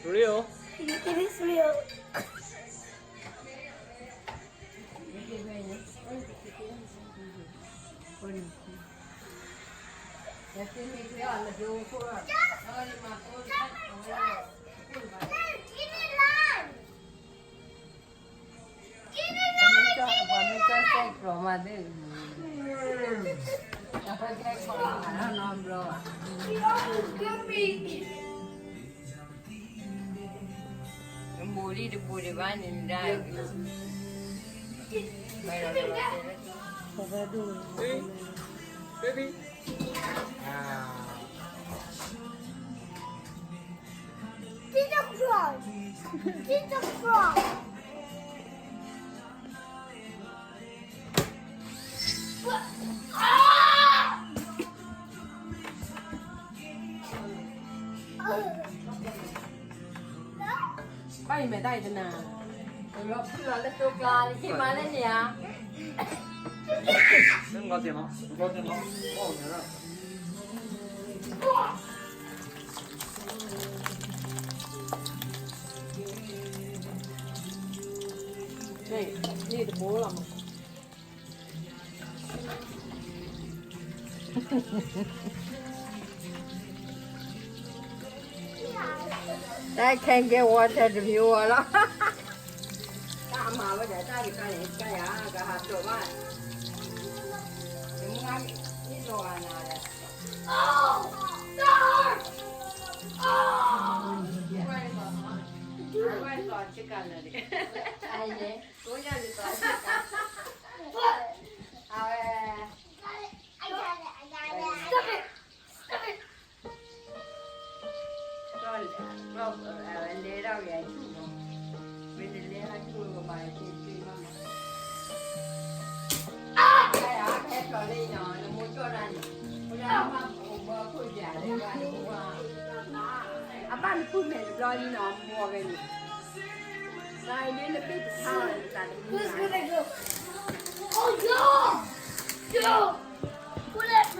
Real? It is real. Bác nhìn mẹ tay thế nào? Nó phi là lết tô cà thì khi mà lên nhỉ? Nó ngon tiền lắm. Ngon tiền lắm. Ngon tiền lắm. န့ၣ်တဘိလီၤမး. I can't get water တမံၤဝဲလီၤ. တၢ်မၤဝဲဒီးတၢ်တခါန့ၣ် တၢ်ယၤကဟးဖျိးဘၣ်. နမ့ၢ်လီၤဂာ်နၤဒီး Oh, that hurt! Oh! အဝဲ Stop it! Stop it! လဲၤထီၣ်က့ၤအဆူၣ်မး, မ့ၢ်တလဲၤအဆူၣ်ကမၤတ့ၢ်တ့ၢ်ဘၣ်မး. အဘၣ်နဖုၣ်မဲာ်တဘျီလံနီၤ, မီၢ်ဝဲန့ၣ်, နမ့ၢ်တဘ့ၣ်တခါအီၤန့ၣ် သးတမုာ်ဘၣ်.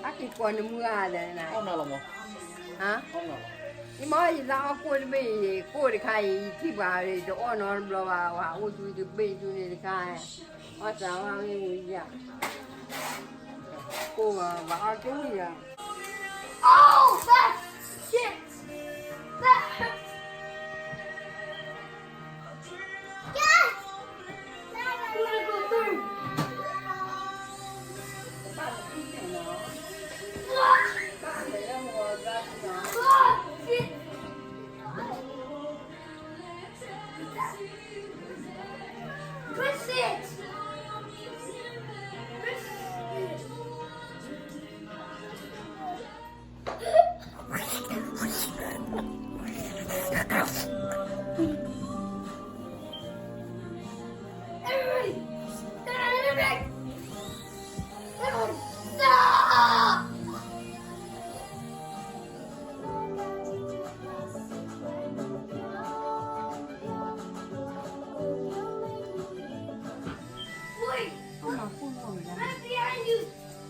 အက့ၤကိးနမုၢ်ဂၤလဲၣ်နၤ, ယမ့ၢ်ယသးအီၣ်ကိၣ်တဘ့ၣ်အံၤ, ကိၣ်တခါအံၤ ယထံၣ်ပှၤတအီၣ်နီတဘျီဘၣ်, ပှၤအိၣ်ဒူတဘ့ၣ်ဒူန့ၣ်တခါ, အီၣ်သးဝဲဝံၤယၤ, ကိၣ်ဘၣ်အီၣ်ကိၣ်ယၤ. Oh, that shit! That hurts! Yes! That hurts! What? What? Shit! Push it! Push it! Everybody! Everybody! Everybody! Stop!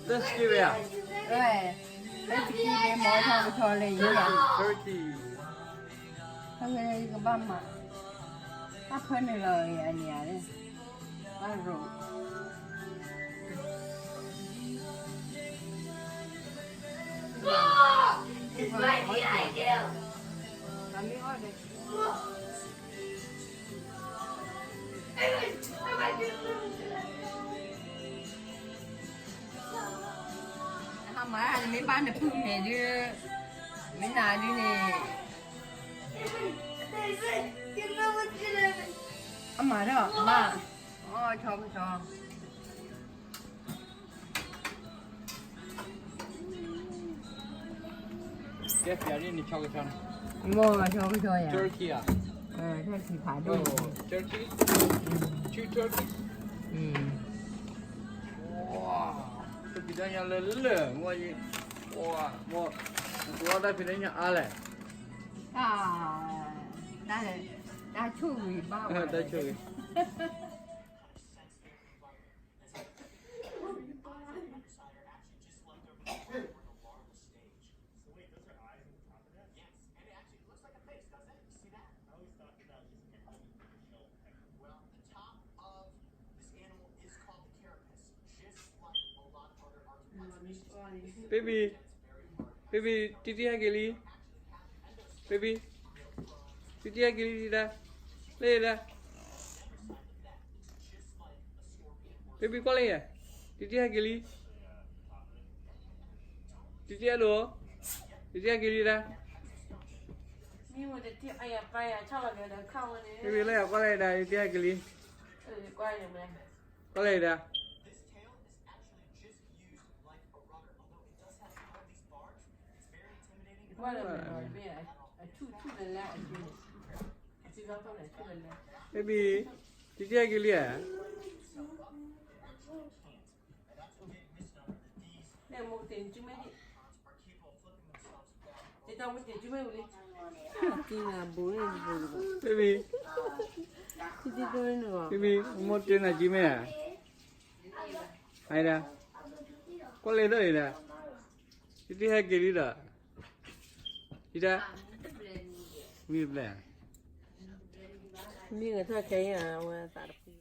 တၢ်စက့ဝဲဧါ, တၢ်စက့ဝဲ မီထီၣ်ကထီၣ်လၢယၤ, turkey, အဝဲကဘၣ်မၤ, အဖၢန့ၣ်လီၤအန့ၣ်ဧါ, ဘၣ်ရိး ဟါမၤ နမ့ၢ်ဘၣ်နဖုၣ်မဲာ်ဒုး, မ့ၢ်နၤဒုးန့ၣ်, အမၤထီၣ်မး, အီၣ်ဆီကဆီ ကဲ ပျးဒ်န့ၣ် ဆီကဆီန့ၣ်, မ့ၢ်ဆီကဆီယၤ, turkey ဧါ, turkey ဖးဒိၣ်, turkey, two turkeys, တၢ်ဖံးတၢ်ညၣ်လၢလၢ, မ့ၢ်, မ့ၢ်, တၢ်ဖံးတၢ်ညၣ်အါလဲၣ်, တၢ်ဆိၣ်ဂ့ၤဘၣ်, တၢ်ဆိၣ်ဂ့ၤ Baby, baby, တံတံဟဲက့ၤလံ, baby, တံတံဟဲက့ၤလံဒၣ်, လၢဒၣ်, baby ကွၢ်လၢယဲ, တံတံဟဲက့ၤလံ, တံတံဟဲဒိၣ်, တံတံဟဲက့ၤလံဒၣ်, baby လၢယၤကွၢ်လၢယဒၣ်, တံတံဟဲက့ၤလံ, ကွၢ်လၢယဒၣ် baby, တံတံဟဲက့ၤလံဧါ, တံနၤဘိန့ၣ်ဘိ, baby, baby, မိၢ်တံနၤကံမ့ၢ်ဧါ, အဒၣ်, ကွၢ်လၢဒၣ်အံၤဒၣ်, တံတံဟဲက့ၤလံဒီး, တံတံ, မ့ၢ်တဘျဲၣ်ဧါ မ့ၢ်ဂဲၤထီၣ်ခဲအံၤ အဝဲသးတဖှံ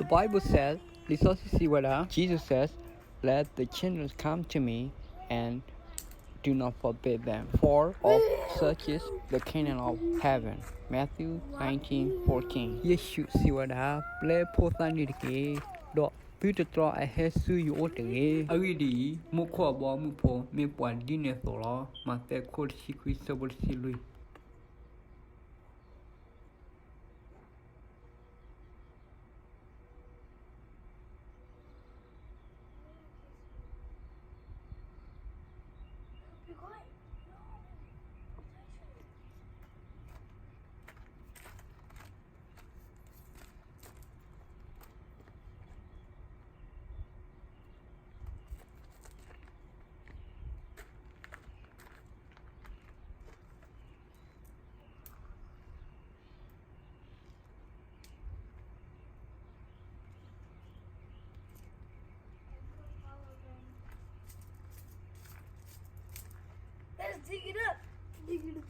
The Bible says, လံာ်စီဆှံစံးဝဲဒၣ်, Jesus says, "Let the children come to me and do not forbid them, for of such is the kingdom of heaven." Matthew nineteen fourteen. ယ့ၣ်ၡူးစံးဝဲဒၣ်, ပျဲဖိသၣ်န့ၣ်တက့ၢ်, ဒီးသုတတြီအဟဲဆူယအိၣ်တဂ့ၤ. အဂ့ၢ်ဒ်အံၤ, မူခိၣ်အဘီအမုၢ်ဖိမ့ၢ်ပှၤဒ်န့ၣ်အသိးလီၤ. မးသဲခိၣ်တဆံခွံဆၢဖိတဆံလွံၢ်. Let's dig it up. Dig it up.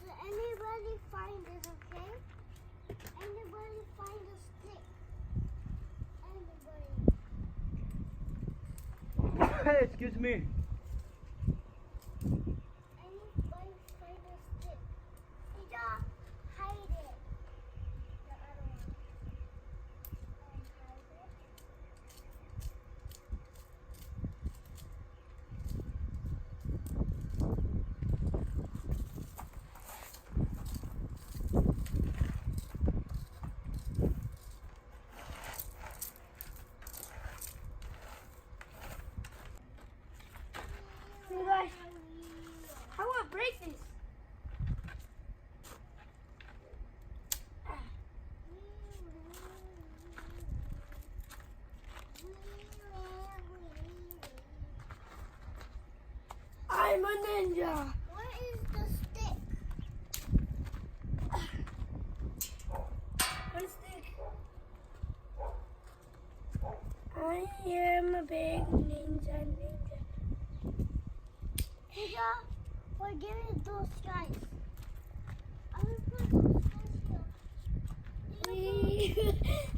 Does anybody find this, okay? Anybody find a stick? Anybody? Hey, excuse me. Anybody find a stick? Teacher, hide it. The other one. Hide it. You guys, how do I break this? I'm a ninja. Where is the stick? What stick? I am a big ninja, ninja. Teacher, we're getting those guys. I will put those guys here.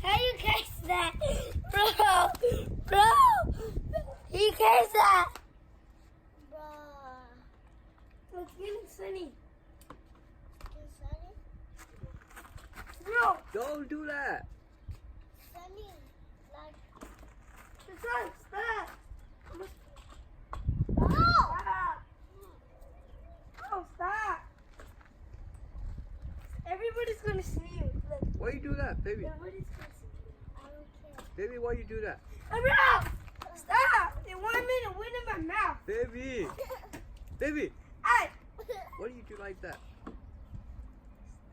How you catch that? Bro, bro, he catch that. Bruh. It's getting sunny. It's sunny? Bro. Don't do that. Sunny. Like, the sun, stop. Oh! Stop. Oh, stop. Everybody's gonna see you. Look. Why you do that, baby? Everybody's gonna see you. I don't care. Baby, why you do that? Hurry up! Stop! They want me to win in my mouth. Baby! Baby! Hey! Why do you do like that?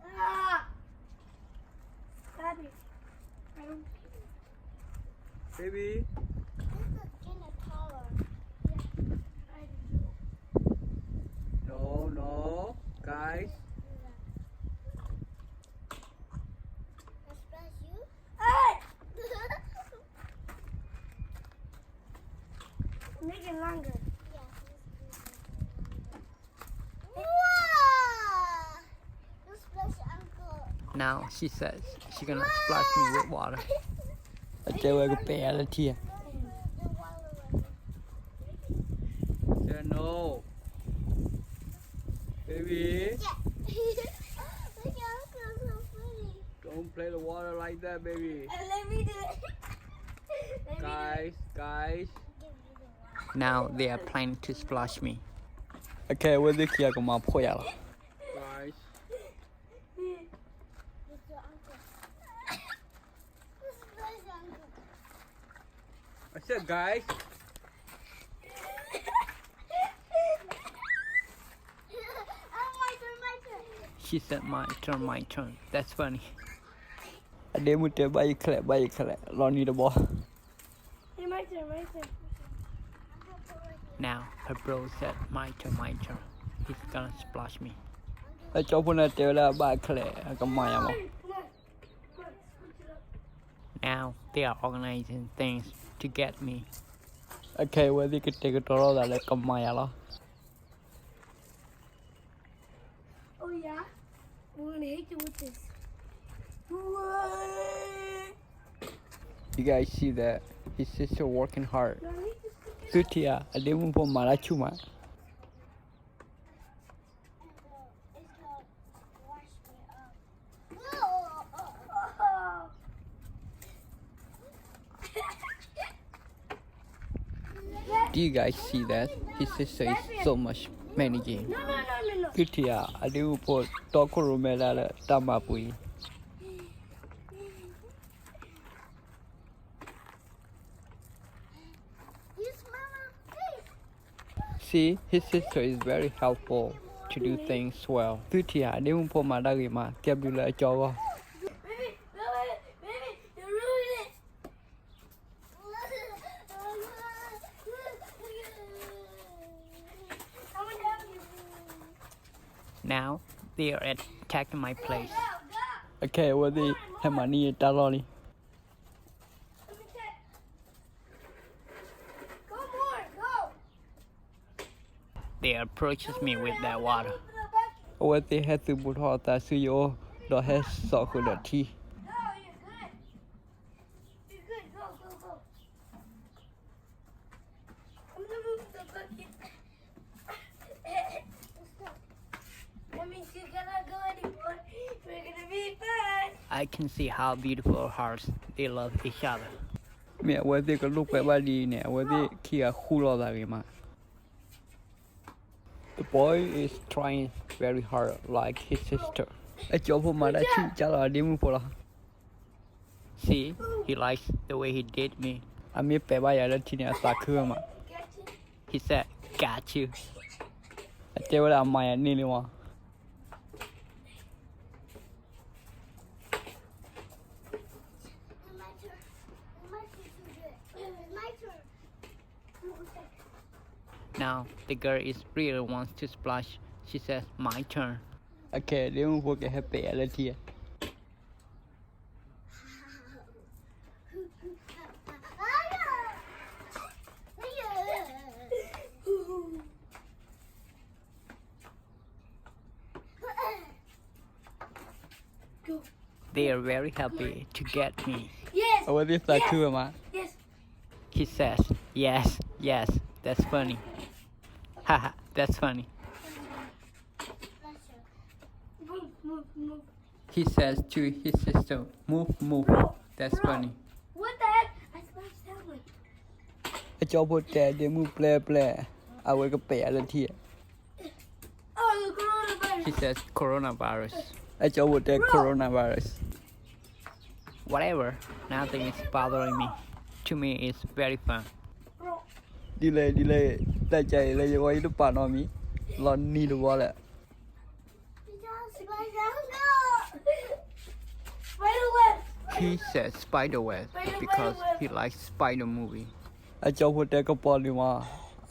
Stop! Stop it. I don't care. Baby. This is in a tower. Yeah, I do. No, no, guys. Especially you. Hey! Make it longer. Yeah. Wow! Don't splash, uncle. Now she says she gonna splash me with water. အတဲဝဲကပဲအလၢထံၣ်. Say no. Baby. Yeah. Look at uncle, so pretty. Don't play the water like that, baby. Uh, let me do it. Let me do it. Guys, guys. Now they are planning to splash me. Okay, ဝဲသ့ၣ်ခံဂၤကမၤဖှိၣ်ယၤလီၤ. Guys. I said, guys. She said, "My turn, my turn." That's funny. အဒ့မုၣ်တဲ ဘၣ်ယခလဲး ဘၣ်ယခလဲး လီၤနံၤတဘီ. Hey, my turn, my turn. Now Her bro said, "My turn, my turn. He's gonna splash me." အကၠီဖိန့ၣ်တဲဝဲဒၣ် ဘၣ်ခဲလၢာ် အကမၤယၤမး. Now they are organizing things to get me. အခဲအံၤ အဝဲသ့ၣ်ကတဲာ်ကတီၤလိာ်သးလၢကမၤယၤလီၤ. Oh yeah, we're gonna hit you with this. What? You guys see that? His sister working hard. သုထံၣ်ဧါ, အဒ့မုၣ်ဖိမၤတၢ်ဆူၣ်မး. Do you guys see that? His sister is so much managing. သုထံၣ်ဧါ, အဒ့မုၣ်ဖိတီခိၣ်ရိၣ်မဲဒၣ်လၢတၢ်မၤပူၤအံၤ. See, his sister is very helpful to do things well. သုထံၣ်ဧါ, အဒ့မုၣ်ဖိမၤတၢ်ဂ့ၤမး ကဲဘျုးလၢအကၠီအဂီၢ်. Now they are attacking my place. အခဲအံၤ အဝဲသ့ၣ်ဟဲမၤန့ၢ်ယတၢ်လီၢ်လံ. They approaches me with that water. အဝဲသ့ၣ်ဟဲသုးဘူးထီၣ်အသးဆူယအိၣ် ဒီးဟဲစိာ်ဃုာ်ဒီးထံ. I can see how beautiful hearts they love each other. မ့ၢ်အဝဲသ့ၣ်ကလိာ်ကွဲဘၣ်ဒ်အံၤန့ၣ် အဝဲသ့ၣ်ခံဂၤဃူလိာ်သးဂ့ၤမး. The boy is trying very hard like his sister. အကၠီဖိမၤတၢ်ဆူၣ်ကၢ်လီၤအဒ့မုၣ်ဖိလီၤ. See, he likes the way he did me. အမ့ၢ်ပဲာ်ဘၣ်ယၤလၢထံန့ၣ် အသးခုဝဲမး. He said, "Got you." အတဲဝဲဒၣ်အမၤယၤန့ၢ်လံမး. Now the girl is really wants to splash. She says, "My turn." အခဲအံၤ ဒ့မုၣ်ဖိကဟဲပဲာ်ယၤလၢထံဧါ. They are very happy to get me. အဝဲသ့ၣ်သးခုဝဲမး. He says, "Yes, yes, that's funny. Haha, that's funny." He says to his sister, "Move, move. That's funny." အကၠီဖိတဲဒ့မုၣ်ပျဲပျဲ အဝဲကပဲာ်ယၤလၢထံ. He says, "Coronavirus." အကၠီဖိတဲ coronavirus. Whatever, nothing is bothering me. To me, it's very fun. ဒ်လဲၣ်ဒ်လဲၣ် တၢ်ကါအံၤလၢယဂီၢ်အံၤတပာ်နီတမံၤ, လီၤနံၤတဝီလၢ်. He says spider web because he likes spider movie. အကၠီဖိတဲကပီၤလံမး,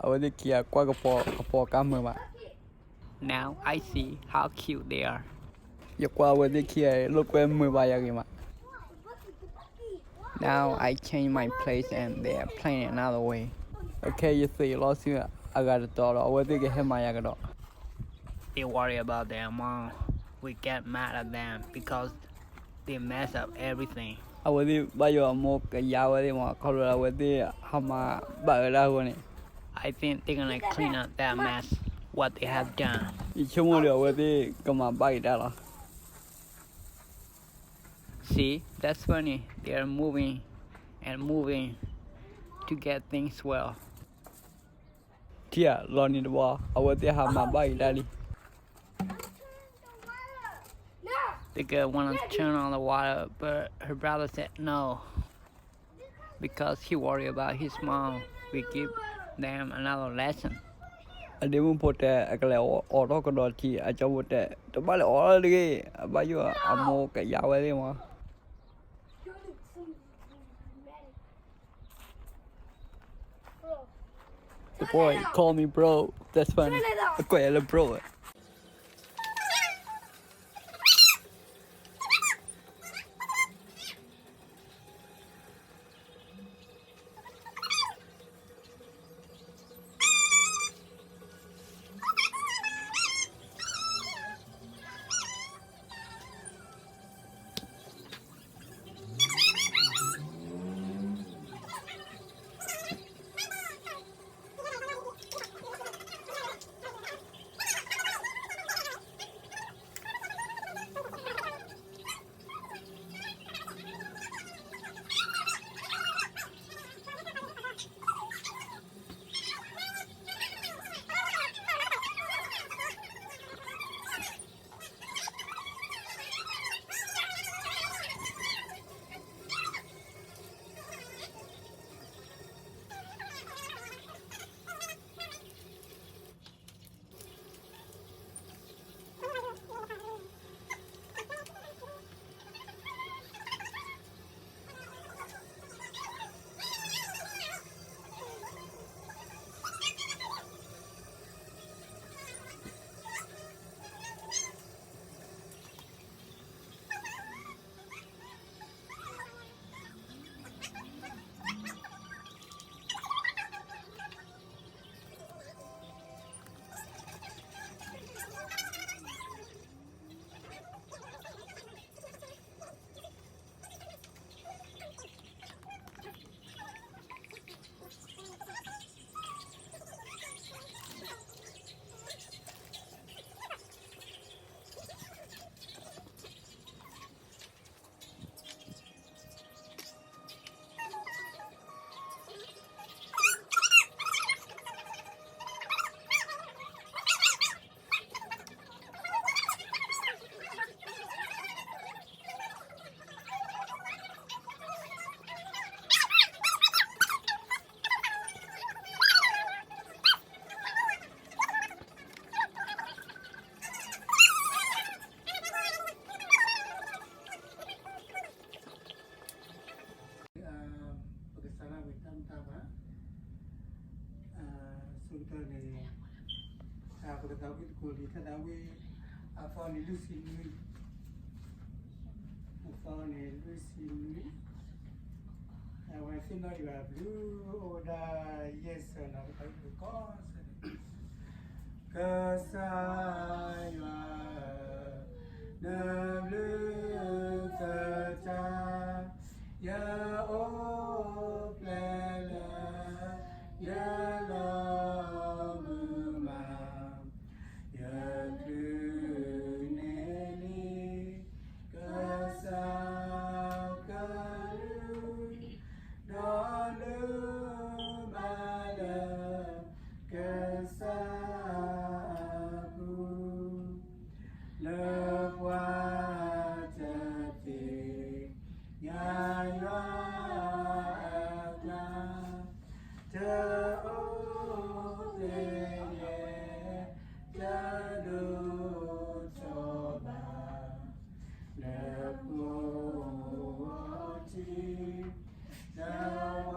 အဝဲသ့ၣ်ခံဂၤကွၢ်ကပီၤ, ကပီၤကါမုာ်ဘၣ်. Now I see how cute they are. ယကွၢ်အဝဲသ့ၣ်ခံဂၤအံၤ လိာ်ကွဲမုာ်ဘၣ်ယၤဂ့ၤမး. Now I change my place and they are playing another way. အခဲအံၤ ယသ့ၣ်လီၤဆူအဂၤတတီၤဒီး အဝဲသ့ၣ်ကဟဲမၤယၤကဒီး. They worry about their mom. We get mad at them because they mess up everything. အဝဲသ့ၣ်ဘၣ်ယိၣ်အမိၢ်ကယါဝဲသ့ၣ်မး, ခီဖျိလၢအဝဲသ့ၣ်ဟးမၤဘၣ်ဝဲဒၣ်အဃိန့ၣ်. I think they're gonna clean up that mess, what they have done. ယဆိကမိၣ်ဒီးအဝဲသ့ၣ်ကမၤဘၣ်က့ၤတၢ်လီၤ. See, that's funny. They're moving and moving to get things well. ထံၣ်ဧါ, လီၤနံၤတဝီ, အဝဲသ့ၣ်ဟးမၤဘၣ်က့ၤတၢ်လံ. The girl wanted to turn on the water, but her brother said no. Because he worried about his mom, we give them another lesson. အဒ့မုၣ်ဖိတဲ အကလဲၤအိးထီၣ်ကဒီးထံ, အကၠီဖိတဲ တဘၣ်လဲၤအိးထီၣ်တဂ့ၤ, အဘၣ်ယိၣ်အမိၢ်ကယါဝဲသ့ၣ်မး. Bro, Boy, call me bro. That's funny. အကွဲးလၢ bro ဝဲ.ပကစးထီၣ်ဝဲတၢ်မတၤဘၣ်, အဆိကတၢၢ်န့ၣ် ပကသးဝံၣ်သကိးလံာ်တၢ်ဒၣ်ဝဲ အသီန့ၣ်လွံၢ်ဆံနွံ, အသီန့ၣ်လွံၢ်ဆံနွံ, အဝဲသ့ၣ်နီၣ်ယွၤဘျုးအိၣ်ဝဲဒၣ်ယဲၢ်ဆၢနီၤ, ပသးဝံၣ်သကိးစၢ်န့ၣ် ကစၢ်ယွၤ, နဘျုးသတး, ယအိၣ်ဖျဲၣ်လၢ ယလီၢ်မုာ်မး, ယချုးန့ၢ်လံ ကစၢ်ကလုၢ်, ဒီးဒိးဘၣ်လၢ ကစၢ်အပူၤ, လၢပှၤတသ့ၣ်ညါယွၤအကျါ, တအိၣ်သ့ၣ်ယဲၢ် တဒိၣ်ထီၣ်ဘၣ် နဖိအထံ, နဝၤ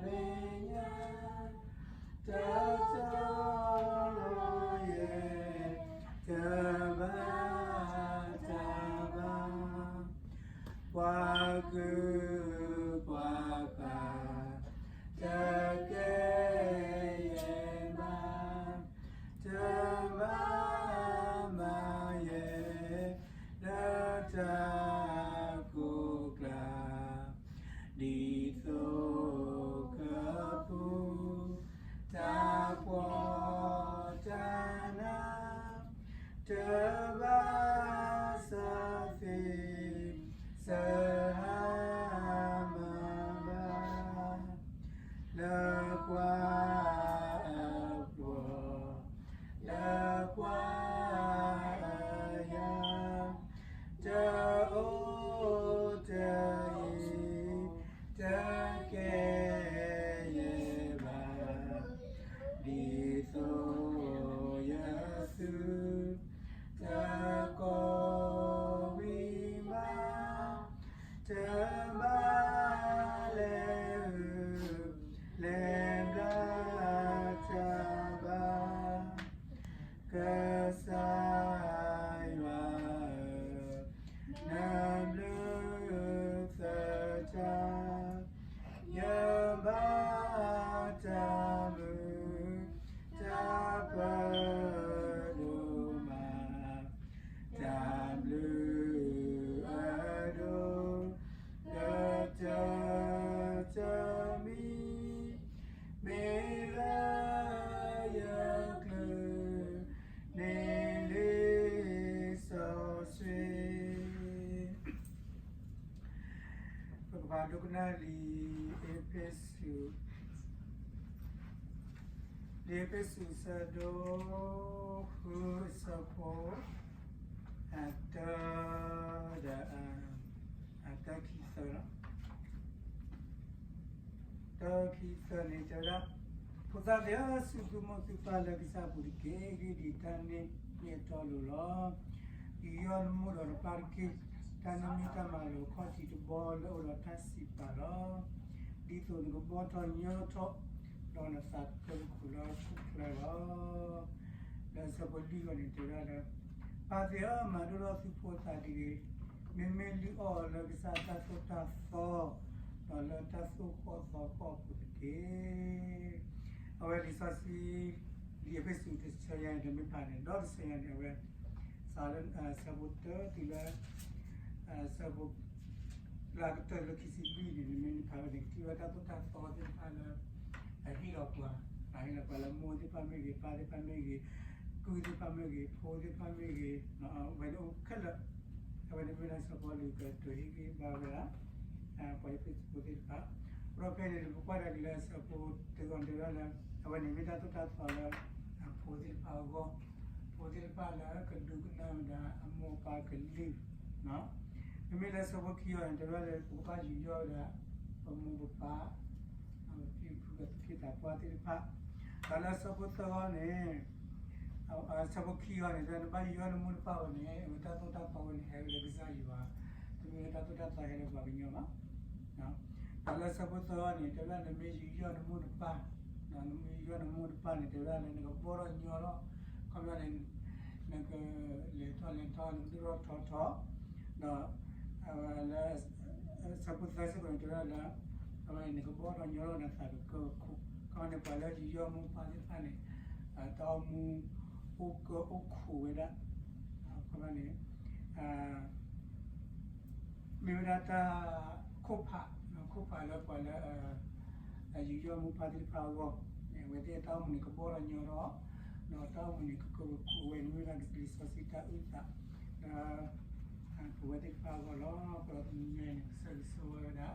မဲာ်ညါ, တတီယဲၢ် တဘၣ်တၢ်ဘၣ်, ပှၤကုၢ်ပှၤပၢ် တကဲယဲၢ်ဘၣ်, တဘၣ်မၤယဲၢ် လၢတၢ်ကိးကျါ, ဒ်သိးကပူၤ တၢ်ဖှီၣ်တၢ်နး, တဘၣ်စၢသ့ၣ်စဟါမၤဘၣ်, လၢပှၤအပှီၢ် လၢပှၤအယၤ, တအိၣ်တအံၤ တကဲယဲၢ်ဘၣ်, ဒ်သိးယသူ တကီၢ်ဝံၤမး, တဘၣ်လဲၤဟုၣ်လဲၤဘျါ ကစၢ်ယွၤဧၢ, နဘျုးသတး, ယဘၣ်တၢ်မုာ်တၢ်ပၢၤဒိၣ်မး, တၢ်ဘျုးအဒိၣ်ကတၢၢ်တမံၤ, မ့ၢ်လၢယကလုၢ် န့ၣ်လံစီဆှံ. ပကဖးဒိကနၣ်လံာ်အ့းဖ့းစူး, လံာ်အ့းဖ့းစူးအဆၢဒိၣ်ဃုအဆၢဖိ အတၢ ဒီး အတၢ ခံ သၢ လီၤ. တၢ ခံ သၢ န့ၣ်တဲဝဲဒၣ်, ဖိသၣ်သ့ၣ်ဧၢ, စူၢ်သုမိၢ်သုပၢ်လၢကစၢ်အပူၤတက့ၢ်. အဂ့ၢ်ဒ်အံၤ, တၢ်န့ၣ်မ့ၢ်အတီအလိၤလီၤ. ယူးယီၣ်နမိၢ်ဒီးနပၢ်တက့ၢ်. တၢ်န့ၣ်မ့ၢ်တၢ်မၤလိာ်အခီၣ်ထံးတဘီလၢအအိၣ်ဒီးတၢ်စံးပာ်လီၤ. ဒ်သိးနကဘီၣ်ထီၣ်ညီထီၣ်, ဒီးနသးကကဲာ်ကကီၤလၢဟီၣ်ခိၣ်ချၢလီၤ. လၢအဆၢဖိလွံၢ်အဂီၢ်န့ၣ် တဲဝဲဒၣ်လၢ ပၢ်သ့ၣ်ဧၢ, မၤဒိၣ်ထီၣ်သုဖိအသးတဂ့ၤ. မ့မ့ၢ်လုၢ်အီၣ်အီၤလၢကစၢ်အတၢ်သိၣ်တၢ်သီ, ဒီးလၢတၢ်သိၣ်ဃီၣ်သီဃီၣ်အပူၤတက့ၢ်. အဝဲလံာ်စီဆှံ လံာ်အ့းဖ့းစူးတဆၢညါန့ၣ် တမ့ၢ်ဖးန့ၣ်, ဒီးတဆၢညါန့ၣ် အဝဲ စးလၢ အဆၢဖိတၢတုၤလၢ အဆၢဖိ လၢအကတၢၢ်လၢခံဆံလွံၢ်န့ၣ် နမ့ၢ်ဖးဝဲန့ၣ် ကထံၣ်ဝဲတၢ်သိၣ်တၢ်သီသ့ၣ်တဖၣ်လၢ အဟ့ၣ်လီၤပှၤ, အဟ့ၣ်လီၤပှၤလၢမိၢ်သ့ၣ်တဖၣ်မ့ၢ်ဂ့ၤ, ပၢ်သ့ၣ်တဖၣ်မ့ၢ်ဂ့ၤ, ကုၢ်သ့ၣ်တဖၣ်မ့ၢ်ဂ့ၤ, ဖိသ့ၣ်တဖၣ်မ့ၢ်ဂ့ၤ, အဝဲန့ၣ်အိၣ်ခဲလၢာ်, အဝဲန့ၣ်မ့ၢ်ဒၣ်ဆၢဖိလၢကတိၤဟ့ၣ်ဂံၢ်ဘါဝဲဒၣ် ပှၤအ့းဖ့းစူးဖိသ့ၣ်တဖၣ်. ဒီးဖဲန့ၣ် ပကွၢ်ဒၣ်က့ၤလၢဆၢဖိတၢအဂီၢ်န့ၣ် တဲဝဲဒၣ်လၢ အဝဲန့ၣ်မ့ၢ်တၢ်သိၣ်တၢ်သီလၢ ဖိသ့ၣ်တဖၣ်အဂီၢ်, ဖိသ့ၣ်တဖၣ်လၢကဒိကနၣ်ဝဲဒၣ်အမိၢ်အပၢ်ကလုၢ် မ့မ့ၢ်လၢဆၢဖိခံအဂီၢ်န့ၣ် တဲဝဲဒၣ်လၢ ပကဘၣ်ယူးယီၣ်ဝဲဒၣ် ပမိၢ်ပပၢ်, ပဖံပဖု ဒီးသူၣ်က့သးပှၢ်သ့ၣ်တဖၣ်. ဒီးလၢဆၢဖိသၢအဂီၢ်န့ၣ်, ဆၢဖိခံအဂီၢ်န့ၣ် တဲဝဲဒၣ် နဘၣ်ယူးယီၣ်နမိၢ်နပၢ်ဝဲန့ၣ် အဝဲတၢ်သိၣ်တၢ်သီဝဲန့ၣ် ဟဲလၢကစၢ်ယွၤ, တမ့ၢ်လၢတၢ်သိၣ်တၢ်သီဟဲလၢပှၤကညီဘၣ်. ဒီးလၢဆၢဖိသၢအဂီၢ်န့ၣ် တဲဝဲဒၣ် နမ့ၢ်ယူးယီၣ်နမိၢ်နပၢ်, ဒီးနမ့ၢ်ယူးယီၣ်နမိၢ်နပၢ်န့ၣ် တဲဝဲဒၣ်လၢနကဘီၣ်ထီၣ်ညီထီၣ်, ခီဖျိန့ၣ် နကလဲၤထီၣ်လဲၤထီ နကဒိၣ်ထီၣ်ထီထီ, ဒီး အဝဲလၢ ဆၢဖိသၢစ့ၢ်ကီးန့ၣ် တဲဝဲဒၣ်လၢ အဝဲန့ၣ် နကဘီၣ်ထီၣ်ညီထီၣ်နသးကကၢကခိၣ်, ခီဖျိန့ၣ် ပှၤလၢယူးယီၣ်မိၢ်ပၢ်သ့ၣ်တဖၣ်န့ၣ် တၢ်အိၣ်မူအိၣ်ကၢအိၣ်ခိးဝဲဒၣ်, ခီဖျိန့ၣ် မ့ၢ်ဝဲဒၣ်တၢ်ခိၣ်ဖး, ခိၣ်ဖးလၢပှၤလၢ ယူးယီၣ်မိၢ်ပၢ်သ့ၣ်တဖၣ်အဂီၢ်, အဝဲသ့ၣ်အတၢ်အိၣ်မူန့ၣ် ကဘီၣ်ထီၣ်ညီထီၣ်, ဒီးတၢ်အိၣ်မူန့ၣ် ကကၢကခိၣ်ဝဲန့ၣ် မ့ၢ်ဝဲဒၣ်လံာ်စီဆှံတၢ်အုၣ်သး လၢ ပဝဲသ့ၣ်တဖၣ်အဂီၢ်လီၤ. အဃိဒီးတနံၤညါအံၤန့ၣ် ကစၢ်ယွၤဆိၣ်ဂ့ၤဝဲဒၣ်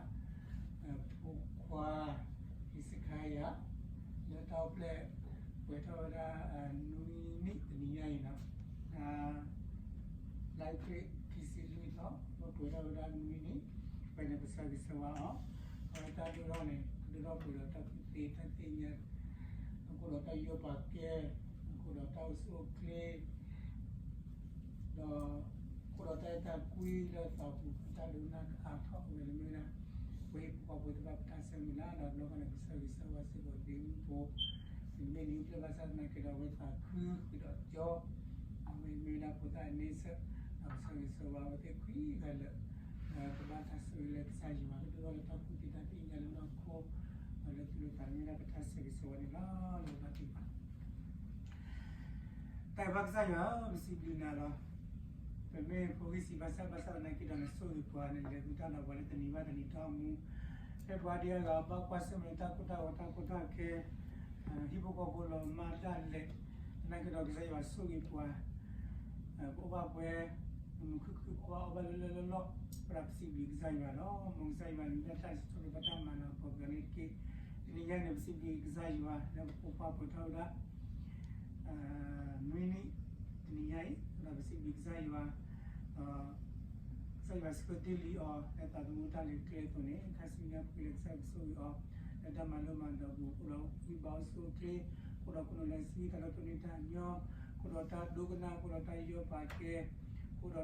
ဖိခွါ ဟံးစခါယၤ လၢတၢ်အိၣ်ဖျဲၣ် ပှဲၤထီၣ်ဝဲဒၣ် နွံနံၣ်တနံၤညါအံၤလီၤ. လါအ့ဖြ့ၣ်ခံဆံလွံၢ်သီ ပှဲၤထီၣ်ဝဲဒၣ်နွံနံၣ်, ဖဲန့ၣ် ပဆၢဂ့ၤဆၢဝါအီၤ, အဝဲတၢ်ဒိၣ်ထီၣ်န့ၣ် ကဒိၣ်ထီၣ်ပှဲၤဒီးတၢ်ကူၣ်သ့တၢ်သ့ၣ်ညါ, အဃိဒီးတၢ်ယူးယီၣ်ပာ်ကဲ, အဃိဒီးတၢ်အိၣ်ဆူၣ်အိၣ်ချ့ ဒီး အဃိဒီးတၢ်အဲၣ်တၢ်ကွံလၢသးပူၤ တၢ်ဒိကနၣ်ကအါထီၣ်ဝဲလၢမ့ၢ်ဝဲဒၣ် ပှၤဟံၣ်ဖိဃီဖိသ့ၣ်တဖၣ်ပတၢ်ဆၢမုၢ်လၢ် ဒီးတဘျီဃီန့ၣ် ကစၢ်ဂ့ၤဆၢဝါစ့ၢ်ကီးဒ်မုၢ်ဖိ မ့ၢ်နံၤအိၣ်ဖျဲၣ်ဘၣ်ဆၣ်သနာ်က့ဒီး အဝဲသးခုဃုာ်ဒီးကၠီ, အဝဲမ့ၢ်ဝဲဒၣ်ဖိသၣ်အန့ဆၢၣ်, ဒီးကစၢ်ဂ့ၤဆၢဝါအဝဲသ့ၣ်ခွံဂၤလၢာ်, ကဘၣ်တၢ်ဆိၣ်ဂ့ၤလၢကစၢ်ယွၤ ကဒိၣ်ထီၣ်လၢတၢ်ကူၣ်သ့တၢ်သ့ၣ်ညါလၢနီၢ်ခိ, ဒီးလၢသူၣ်လၢသးမ့ၢ်ဝဲဒၣ်ပတၢ်ဆၢဂ့ၤဆၢဝါန့ၣ်လီၤ. လၢတၢ်သ့ၣ်တဖၣ် တၢ်ဘၣ်ကစၢ်ယွၤ ပစံးဘျုးနၤလီၤ. ပမ့ၢ်ဖိဂံၢ်စံးဘၣ်ဆၣ် ဘၣ်ဆၣ်သနာ်က့ဒီး နဆိၣ်ဂ့ၤပှၤ နလဲၤဃုာ်တၢ်ဒီးပှၤလၢတနံၤဘၣ်တနံၤတၢ်အိၣ်မူ, ဖဲပှၤဒ်အဂၤဘၣ်ကွၢ်ဆၢၣ်မဲာ်တၢ်ကိၢ်တၢ်ဂီၤတၢ်ကီတၢ်ခဲ, ဟံၣ်ဖိဃီဖိလီၤမၢ်ဒၣ်လဲာ်, သနာ်က့ဒီးကစၢ်ယွၤဆိၣ်ဂ့ၤပှၤ ပအိၣ်ဘၣ်ပှဲၤ, မုာ်မုာ်ခုၣ်ခုၣ် ပဘၣ်အီၣ်ဘၣ်လၢလၢလီၢ်လီၢ်, ပဒၣ်ပစံးဘျုးကစၢ်ယွၤ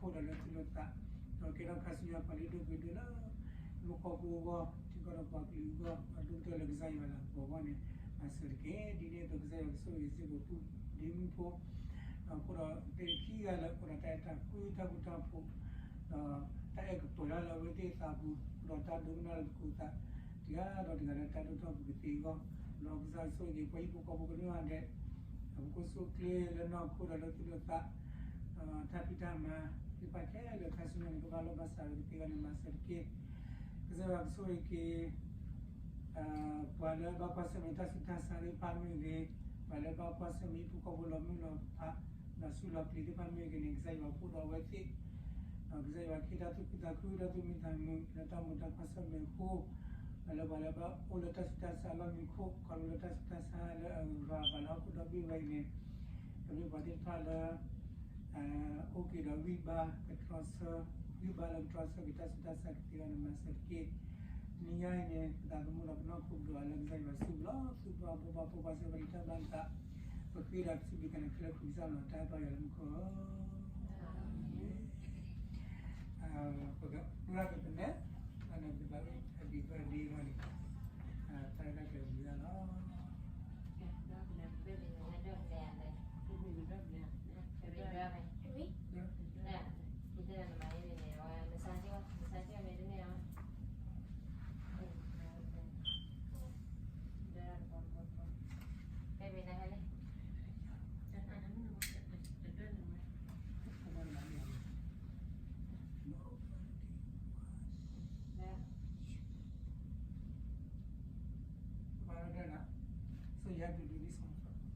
လီၤ. မ်ကစၢ်ယွၤန့ၣ် မ့ၢ်တၢ်ဆိၣ်ဂ့ၤဘၣ်တၢ်မၤလၤကပီၤပှၤန့ၣ်တက့ၢ်. တနံၤညါန့ၣ် ပစံးဘျုးကစၢ်ယွၤ လၢပဖိခွါပှဲၤထီၣ်ဝဲဒၣ် နွံနံၣ်တနံၤညါအံၤ, ဒီးပစံးဘျုးကစၢ်ယွၤ, ကစၢ်ယွၤဆှၢတ့ၢ်လံအီၤ လၢသးသမူတၢ်လဲၤကျဲအသိးန့ၣ် ခါဆူညါပဃ့လၢကစၢ်ယွၤကဆိၣ်ဂ့ၤအီၤ လၢတၢ်မၤလိမၤဒိးပူၤ အိၣ်ဒီးဂံၢ်ဘါအိၣ်ဆူၣ်အိၣ်ချ့, အိၣ်ဒီးခိၣ်နူာ်လၢဆံတၢ်လၢတၢ်န့ၢ်တၢ်ညီ, အိၣ်ဒီးတၢ်ဒိကနၣ်, အိၣ်ဒီးတၢ်ယူးယီၣ်ပာ်ကဲ, အိၣ်ဒီးတၢ်သးစၢ်လၢတၢ်ဒိၣ်ထီၣ်ခါဆူညါ, အိၣ်ဆူၣ်အိၣ်ချ့လၢနီၢ်ခိဒီးလၢသူၣ်လၢသး, ဒီးကဲထီၣ်ခါဆူညါပှၤလၢဒိၣ်ပှ့ၤဒိၣ်လၢ ဟံၣ်ဖိဃီဖိအဂီၢ်, ထံကီၢ်ဒီးပှၤကလုာ်အဂီၢ်, ပှၤဒိၣ်ကတၢၢ်လၢကစၢ်ယွၤလၤကပီၤအဂီၢ်န့ၣ်, မၤစၢၤတက့ၢ်. ဒ်န့ၣ်အသိး ကစၢ်ယွၤကဆိၣ်ဂ့ၤစ့ၢ်ကီး ပုၢ်ဒ့မုၣ်ဖိ အဃိဒီး သ့ၣ်ခံဂၤလၢအိၣ်ဒီးတၢ်အဲၣ်တၢ်ကွံ တၢ်ဃူတၢ်ဖိး ဒီးတၢ်အဲၣ်ကပၢၤတၢ်လၢအဝဲသ့ၣ်အသးပူၤ ဒီးတၢ်ဒိကနၣ်လၢသကိးသး တဂၤဒီးတဂၤလၢတၢ်ဒိၣ်ထီၣ်ပူၤကသ့အဂီၢ် ဒီးကစၢ်ယွၤကဆိၣ်ဂ့ၤ ပှၤဟံၣ်ဖိဃီဖိကလုာ်ဂၤဒဲး အပူၤကွံာ်ဆူၣ်ချ့လၢနီၢ်ခိဒီးလၢသူၣ်လၢသး တၢ်ဖံးတၢ်မၤ သ့ၣ်တဖၣ်ခဲလၢာ် ခါဆူညါန့ၣ် ကဘၣ်လိာ်ဘၣ်စးဝဲကသ့အဂီၢ်န့ၣ် မၤစၢၤတက့ၢ်. ကစၢ်ယွၤကဆိၣ်ဂ့ၤက့ၤ ပှၤလၢဘၣ်ကွၢ်ဆၢၣ်မဲာ်တၢ်ဆူးတၢ်ဆါသ့ၣ်တဖၣ်မ့ၢ်ဂ့ၤ, ပှၤလၢဘၣ်ကွၢ်ဆၢၣ်မဲာ်ဟံၣ်ဖိဃီဖိလီၤမုၢ်လီၤဖး လီၤဆူလီၤပျံၤသ့ၣ်တဖၣ်မ့ၢ်ဂ့ၤန့ၣ် ကစၢ်ယွၤအိၣ်ဒီးအဝဲသ့ၣ်, ကစၢ်ယွၤကဟ့ၣ်တၢ်သူၣ်ခုသးခုဒီးသူၣ်မံသးမုာ် လၢတၢ်မုာ်တၢ်ခွါဆၢၣ်မဲာ်အဃိ, လၢပှၤလၢဘၣ်အိၣ်လၢတၢ်ဆူးတၢ်ဆါအလီၢ်မံခိၣ် ခီဖျိလၢတၢ်ဆူးတၢ်ဆါလၢအဂၤဘၣ်လၢဟီၣ်ခိၣ်ဒီဘ့ၣ်ဝဲအံၤန့ၣ်, ကမ့ၢ်ပှၤသ့ၣ်တဖၣ်လၢ အိၣ်က့ၤဒီးဂံၢ်ဘါကတြီဆၢ, ဂံၢ်ဘါလၢကတြီဆၢက့ၤတၢ်ဆူးတၢ်ဆါကသ့အဂီၢ်န့ၣ် မၤစၢၤတက့ၢ်. တနံၤညါအံၤန့ၣ် ပသးသမူဒီးပနီၢ်ခိပဒိၣ်အါလၢကစၢ်ယွၤစုပူၤလီၤ. သူၣ်ဘီၣ်ဘီၣ်ဘီၣ်ဖိဘၣ်စၢၤဘၣ်လံတၢ်ဘၣ်သး, ပဃ့ဒီးပစံးဘျုးက့ၤနၤခဲလၢာ် ခရံာ်ကစၢ်လီၤ တၢ်အဲၣ်ပၢ်ယွၤလၢမူခိၣ် ပကပှၤကပနဲ, အန့ၣ်ပဘၣ် happy birthday လီၤန့ၣ်, တၢ်ရဲၣ်တၢ်ကျဲၤဝံၤဒၣ်လီၤ. So you have to do this one first.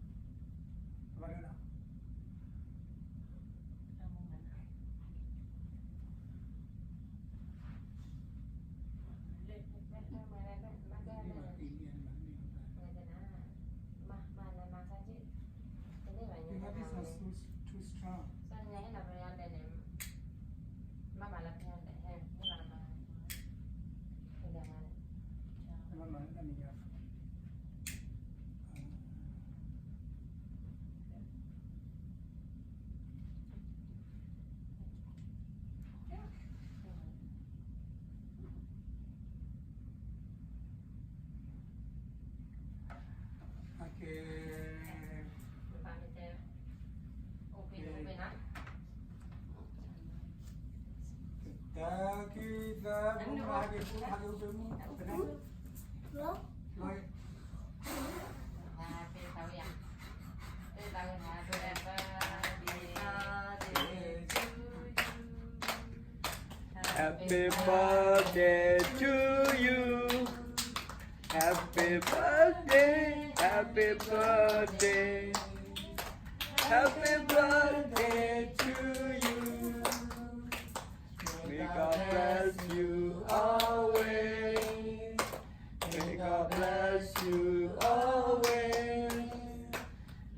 Happy birthday to you. Happy birthday, happy birthday, happy birthday to you. May God bless you always. May God bless you always.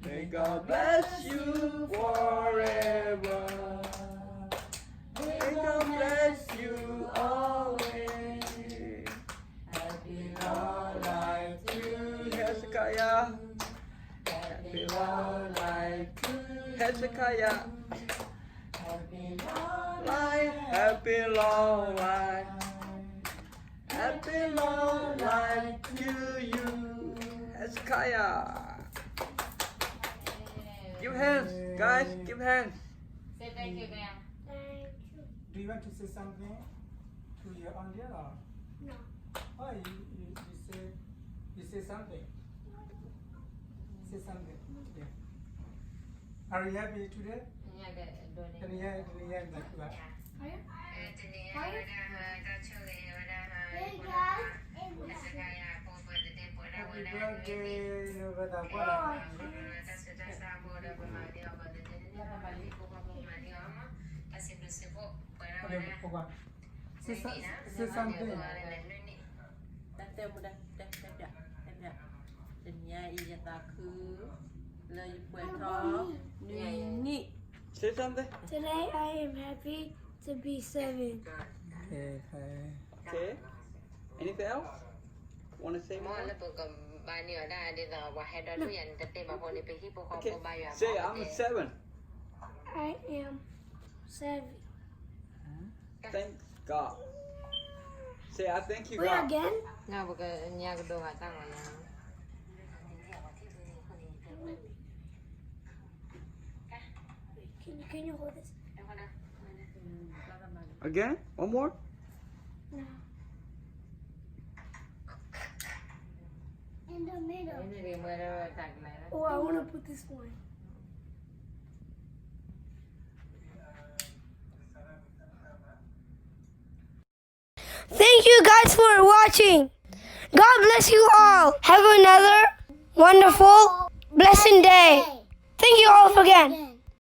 May God bless you forever. May God bless you always. Happy long life to you. Hezekiah. Happy long life to you. Hezekiah. Happy long life. Happy long life. Happy long life to you. Hezekiah. Give hands, guys. Give hands. Say thank you, Dad. Thank you. Do you want to say something to your aunt there or? No. Oh, you, you, you say, you say something. Say something. Yeah. Are you happy today? Are you? Are you? Hey, guys. Happy birthday, your brother. Okay, okay. Say, say something. တၢ်တဲမူဒါ တဲ တဲ တဲ တဲ တနံၤအံၤယသးခု လၢယပှဲၤထီၣ် နွံနံၣ် Say something. Today I am happy to be seven. Okay, hi. Okay. Anything else? Want to say more? လၢပကဘၣ်န့ၢ်အီၤဒၣ်ဒ်သိး ပှၤဟဲဒီးဒုးယၤန့ၣ် တသ့ဘၣ်ဖိန့ၣ် ပဟံၣ်ဖိဃီဖိဘၣ်ယွၤ Okay. Say, I'm a seven. I am seven. Thank God. Say, I thank you, Wait, God. Again? နပကညါကဒိဂၤတၢ်ဂီၤညါ Can you hold this? Again? One more? No. In the middle. Oh, I want to put this one. Thank you guys for watching. God bless you all. Have another wonderful, blessed day. Thank you all again.